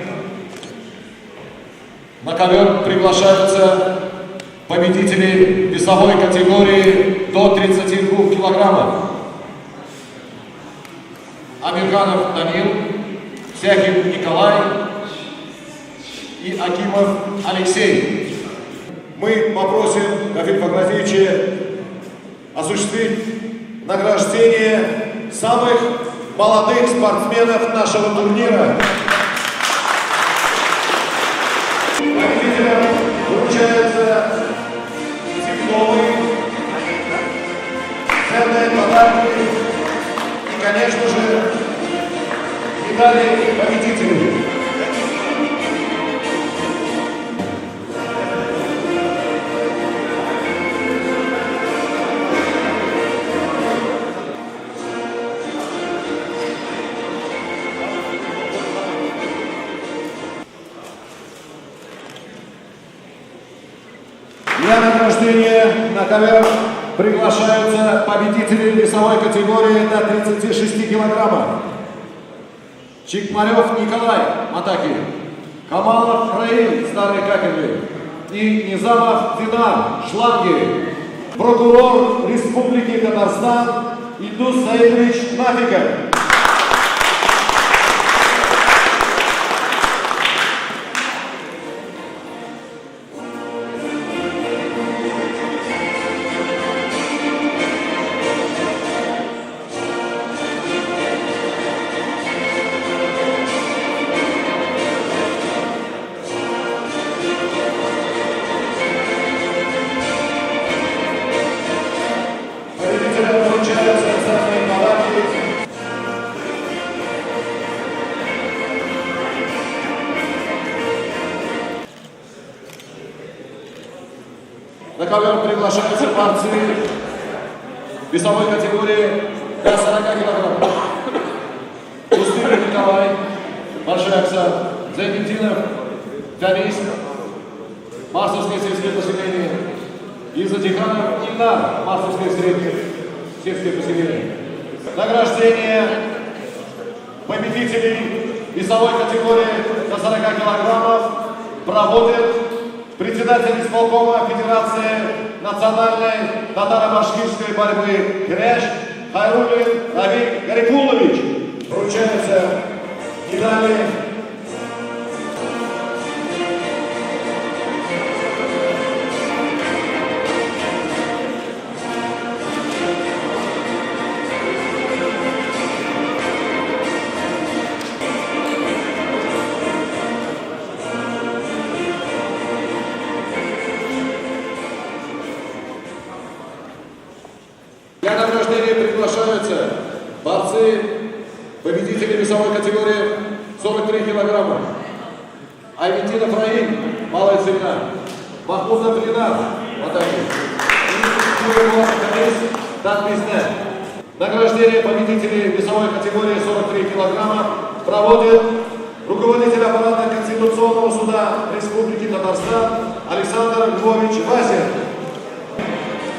на ковер приглашаются победители весовой категории до 32 килограммов. Амирханов Данил, Сяхин Николай и Акимов Алексей. Мы попросим Гафиля Фахразиевича осуществить награждение самых молодых спортсменов нашего турнира. Победителям вручаются дипломы, ценные подарки и, конечно же, медали победителей. Для награждения на ковер приглашаются победители весовой категории до 36 килограммов. Чикмарев Николай, Матаки, Камалов Раиль, Старые Каперли и Низамов Динар, Шланги. Прокурор Республики Татарстан Ильдус Саидович Нафиков. На ковер приглашаются борцы весовой категории до 40 килограммов. Пустынник Николай, Большая Оксана, Зайнетдинов, Фанис, Марсовское сельское поселение, и Затиханов Ильнар, Марсовское среднее сельское поселение. Награждение победителей весовой категории до 40 килограммов проводит председатель исполкома Федерации национальной татаро-башкирской борьбы Гряч Хайруллин Равиль Гарифуллович. Вручаются медали. Для награждения приглашаются борцы, победители весовой категории 43 килограмма. Айметинов Раиль, Малая Целина, Махмудов Ленар, Ватаки, и Татмизне. Награждение победителей весовой категории 43 килограмма проводит руководитель аппарата Конституционного суда Республики Татарстан Александр Львович Вазин.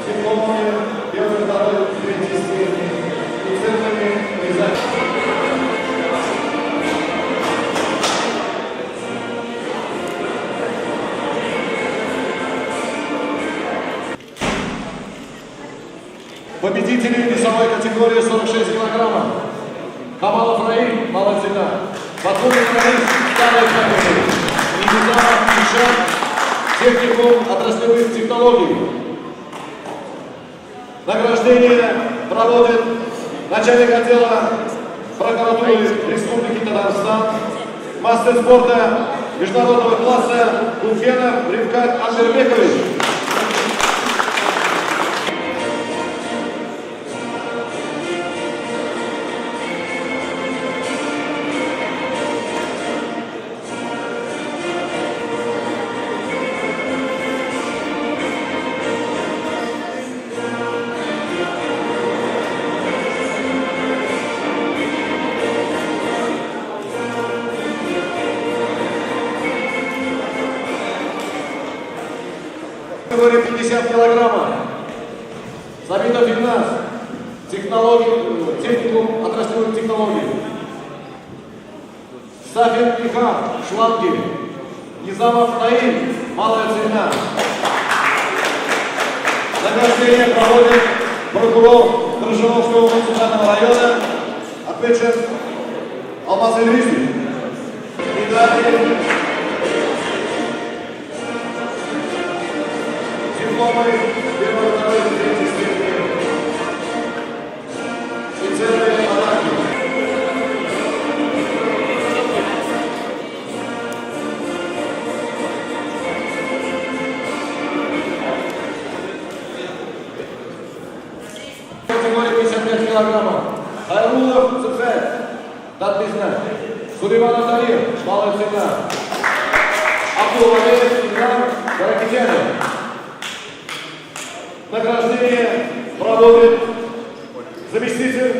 Дипломами первой, второй, третьей степени и ценными призами. Победители весовой категории 46 килограммов. Камалов Раиль, Малая Целина, Батуллин Раис, Старая Каменная, Низамов Ишак, техникум отраслевых технологий. Награждение проводит начальник отдела прокуратуры Республики Татарстан, мастер спорта международного класса Куфенов Рифкат Амирбекович. Категория 50 килограммов. Сабитов Игнас, техникум отраслевых технологий. Сафин Ихан, Шланги. Низамов Наиль, Малая Целина. Награждение проводит прокурор Дрожжиновского муниципального района, отмечен Алмаз Ильрисович. Медали, дипломы первой, второй, третьей степени и ценные подарки. Категория 55 килограммов. Хайрулов Цефет, Татмизна, Сулейманов Дамир, Малая Целина, Абдулвалеев Ильнар, Каракитяны. Награждение проводит заместитель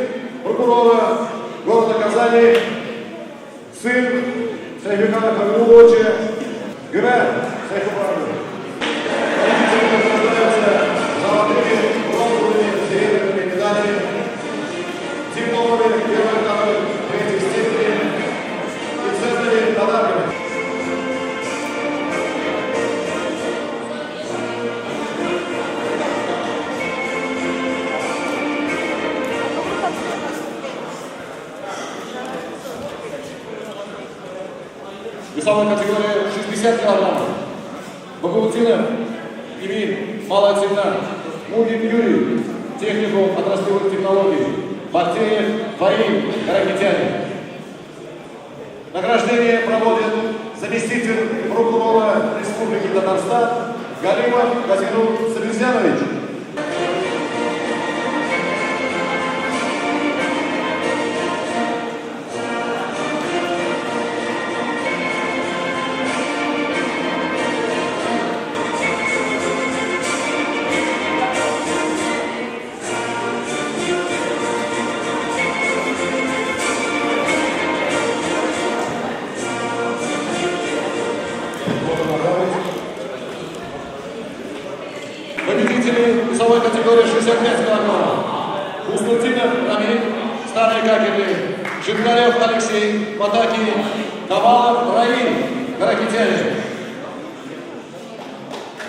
прокурора города Казани, сын Сайфихана Хабибулловича Гюмер Сайфуханович. Победители награждаются золотыми, бронзовыми, серебряными медалями, дипломами первой, второй, третьей степени и ценными подарками. Весовая категория 60 килограммов. Багаутдинов Эмиль, Малая Целина, Мугин Юрий, техникум отраслевых технологий, Бахтеев Фаиль, Каракитяне. Награждение проводит заместитель прокурора Республики Татарстан Галимов Газинур Сабирзянович. Победители весовой категории 65 килограммов. Хуснутдинов Рамиль, Старые Какерли, Житкарев Алексей, Батаки, Камалов Раиль, Каракитяне.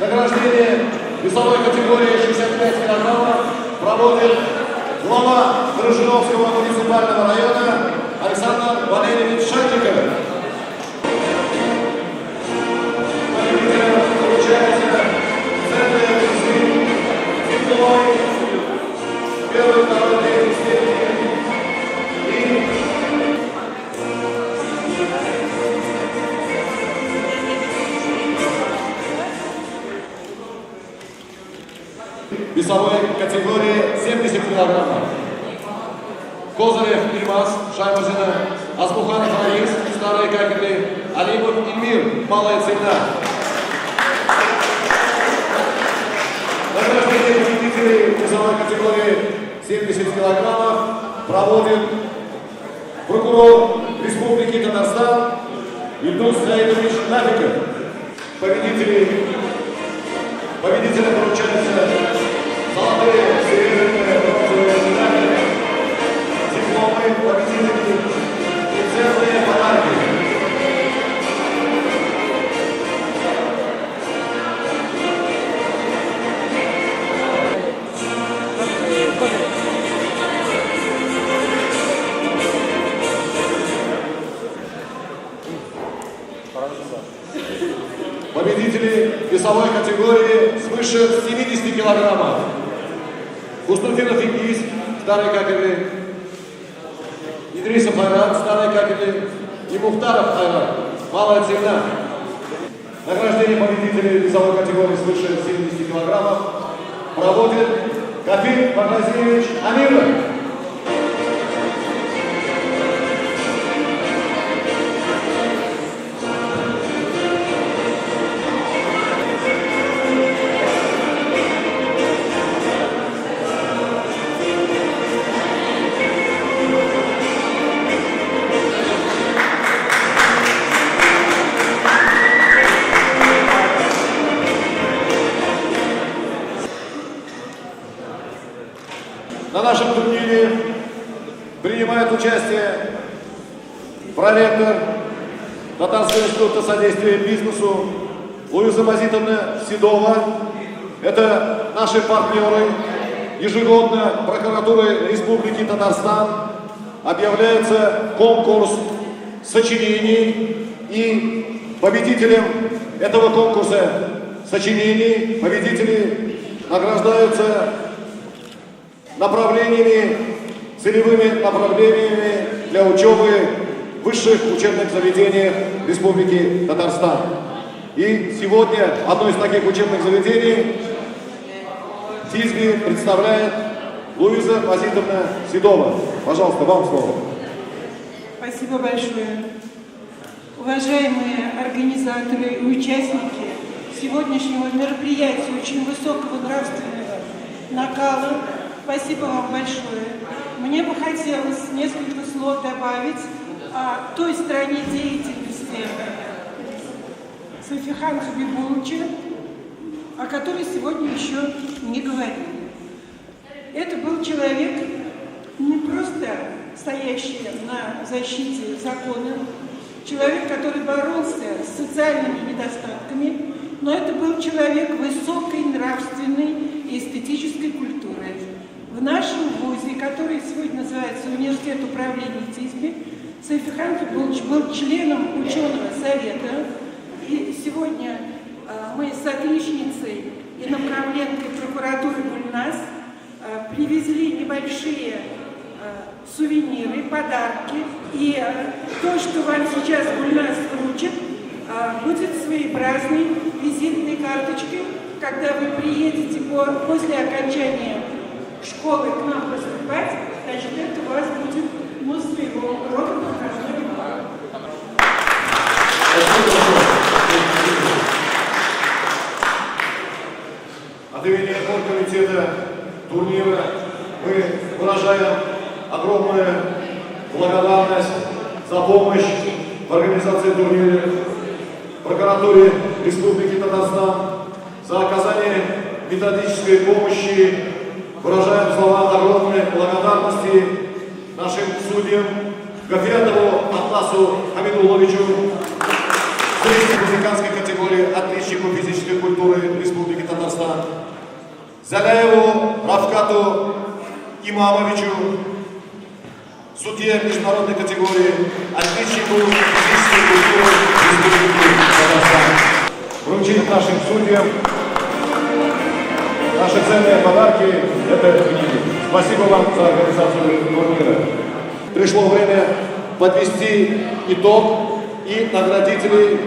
Награждение весовой категории 65 килограммов проводит глава Дрожжиновского муниципального района Александр Валерьевич Шатиков. Победителям получается ценные призы, дипломы, первый, второй, третий степени и весовой категории 70 килограммов. Козырев Ильмас, Шаймазина, Азмуханов Раис, Старые Какерли, Алимов Ильмир, Малая Цельна. Награждение победителей весовой категории 70 килограммов проводит прокурор Республики Татарстан Ильдус Заитович Нафиков. Победителям поручаются золотые, серебряные, бронзовые медали, дипломы победителей и ценные подарки. Победители весовой категории свыше 70 килограммов. Хуснутдинов Игиз, Старые Какерли, Идрисов Айрат, Старые Какерли и Мухтаров Айрат, Малая Цельна. Награждение победителей весовой категории свыше 70 килограммов проводит Кафиль Багразиевич Амиров. На нашем турнире принимает участие проректор Татарского института содействия бизнесу Луиза Мазитовна Седова. Это наши партнеры. Ежегодно прокуратурой Республики Татарстан объявляется конкурс сочинений, и победителем этого конкурса сочинений победители награждаются направлениями, целевыми направлениями для учебы в высших учебных заведениях Республики Татарстан. И сегодня одно из таких учебных заведений ТИСБИ представляет Луиза Мазитовна Седова. Пожалуйста, вам слово.
Спасибо большое. Уважаемые организаторы и участники сегодняшнего мероприятия очень высокого нравственного накала, спасибо вам большое. Мне бы хотелось несколько слов добавить о той стороне деятельности Сайфихана Хабибулловича, о которой сегодня еще не говорили. Это был человек, не просто стоящий на защите закона, человек, который боролся с социальными недостатками, но это был человек высокой нравственной и эстетической культуры. В нашем вузе, который сегодня называется Университет управления ТИСБИ, Сайфихан Хабибуллович был членом ученого совета. И сегодня мы с отличницей и направленкой прокуратуры Гульнас привезли небольшие сувениры, подарки. И то, что вам сейчас Гульнас вручит, будет своеобразной визитной карточкой, когда вы приедете после окончания школы к нам поступать, значит, это у вас будет, ну, своего рода проходной план.
От имени оргкомитета турнира мы выражаем огромную благодарность за помощь в организации турнира прокуратуре Республики Татарстан, за оказание методической помощи выражаем слова огромной благодарности нашим судьям Гафиятову Атласу Хамидулловичу, музыкантской категории отличнику физической культуры Республики Татарстан, Заляеву Рафкату Имамовичу, судье международной категории, отличнику физической культуры Республики Татарстан. Вручить нашим судьям наши ценные подарки – это книги. Спасибо вам за организацию турнира. Пришло время подвести итог и наградителей,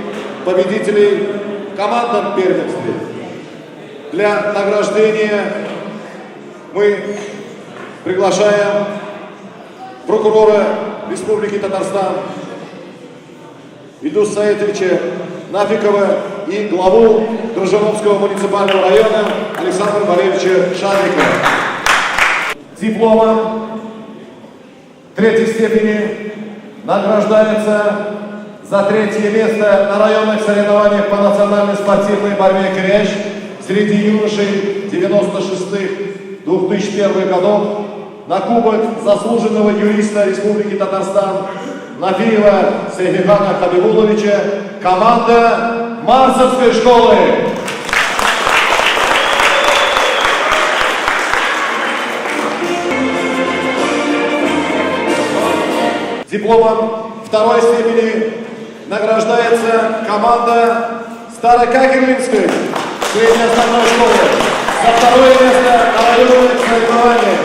победителей в командном первенстве. Для награждения мы приглашаем прокурора Республики Татарстан Ильдуса Саитовича Нафикова и главу Дрожжановского муниципального района Александра Валерьевича Шадрикова. Дипломом третьей степени награждается за третье место на районных соревнованиях по национальной спортивной борьбе «Кряж» среди юношей 96-2001 годов на кубок заслуженного юриста Республики Татарстан Нафиева Сейфихана Хабибулловича команда Марсовской школы. Дипломом второй степени награждается команда Старокакерлинской средней основной школы за второе место на районных соревнованиях.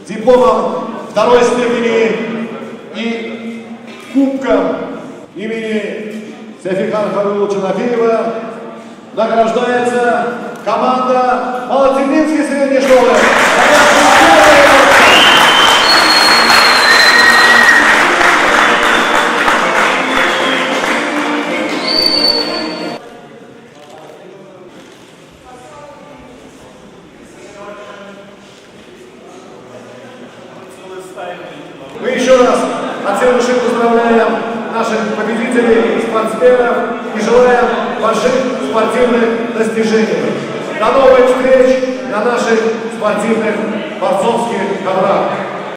Дипломом второй степени и кубком имени Сейфихана Хабибулловича Нафиева награждается команда Малоцемлинской средней школы. Мы еще раз от всей души поздравляем наших победителей, спортсменов и желаем больших спортивных достижений. До новых встреч на наших спортивных борцовских коврах.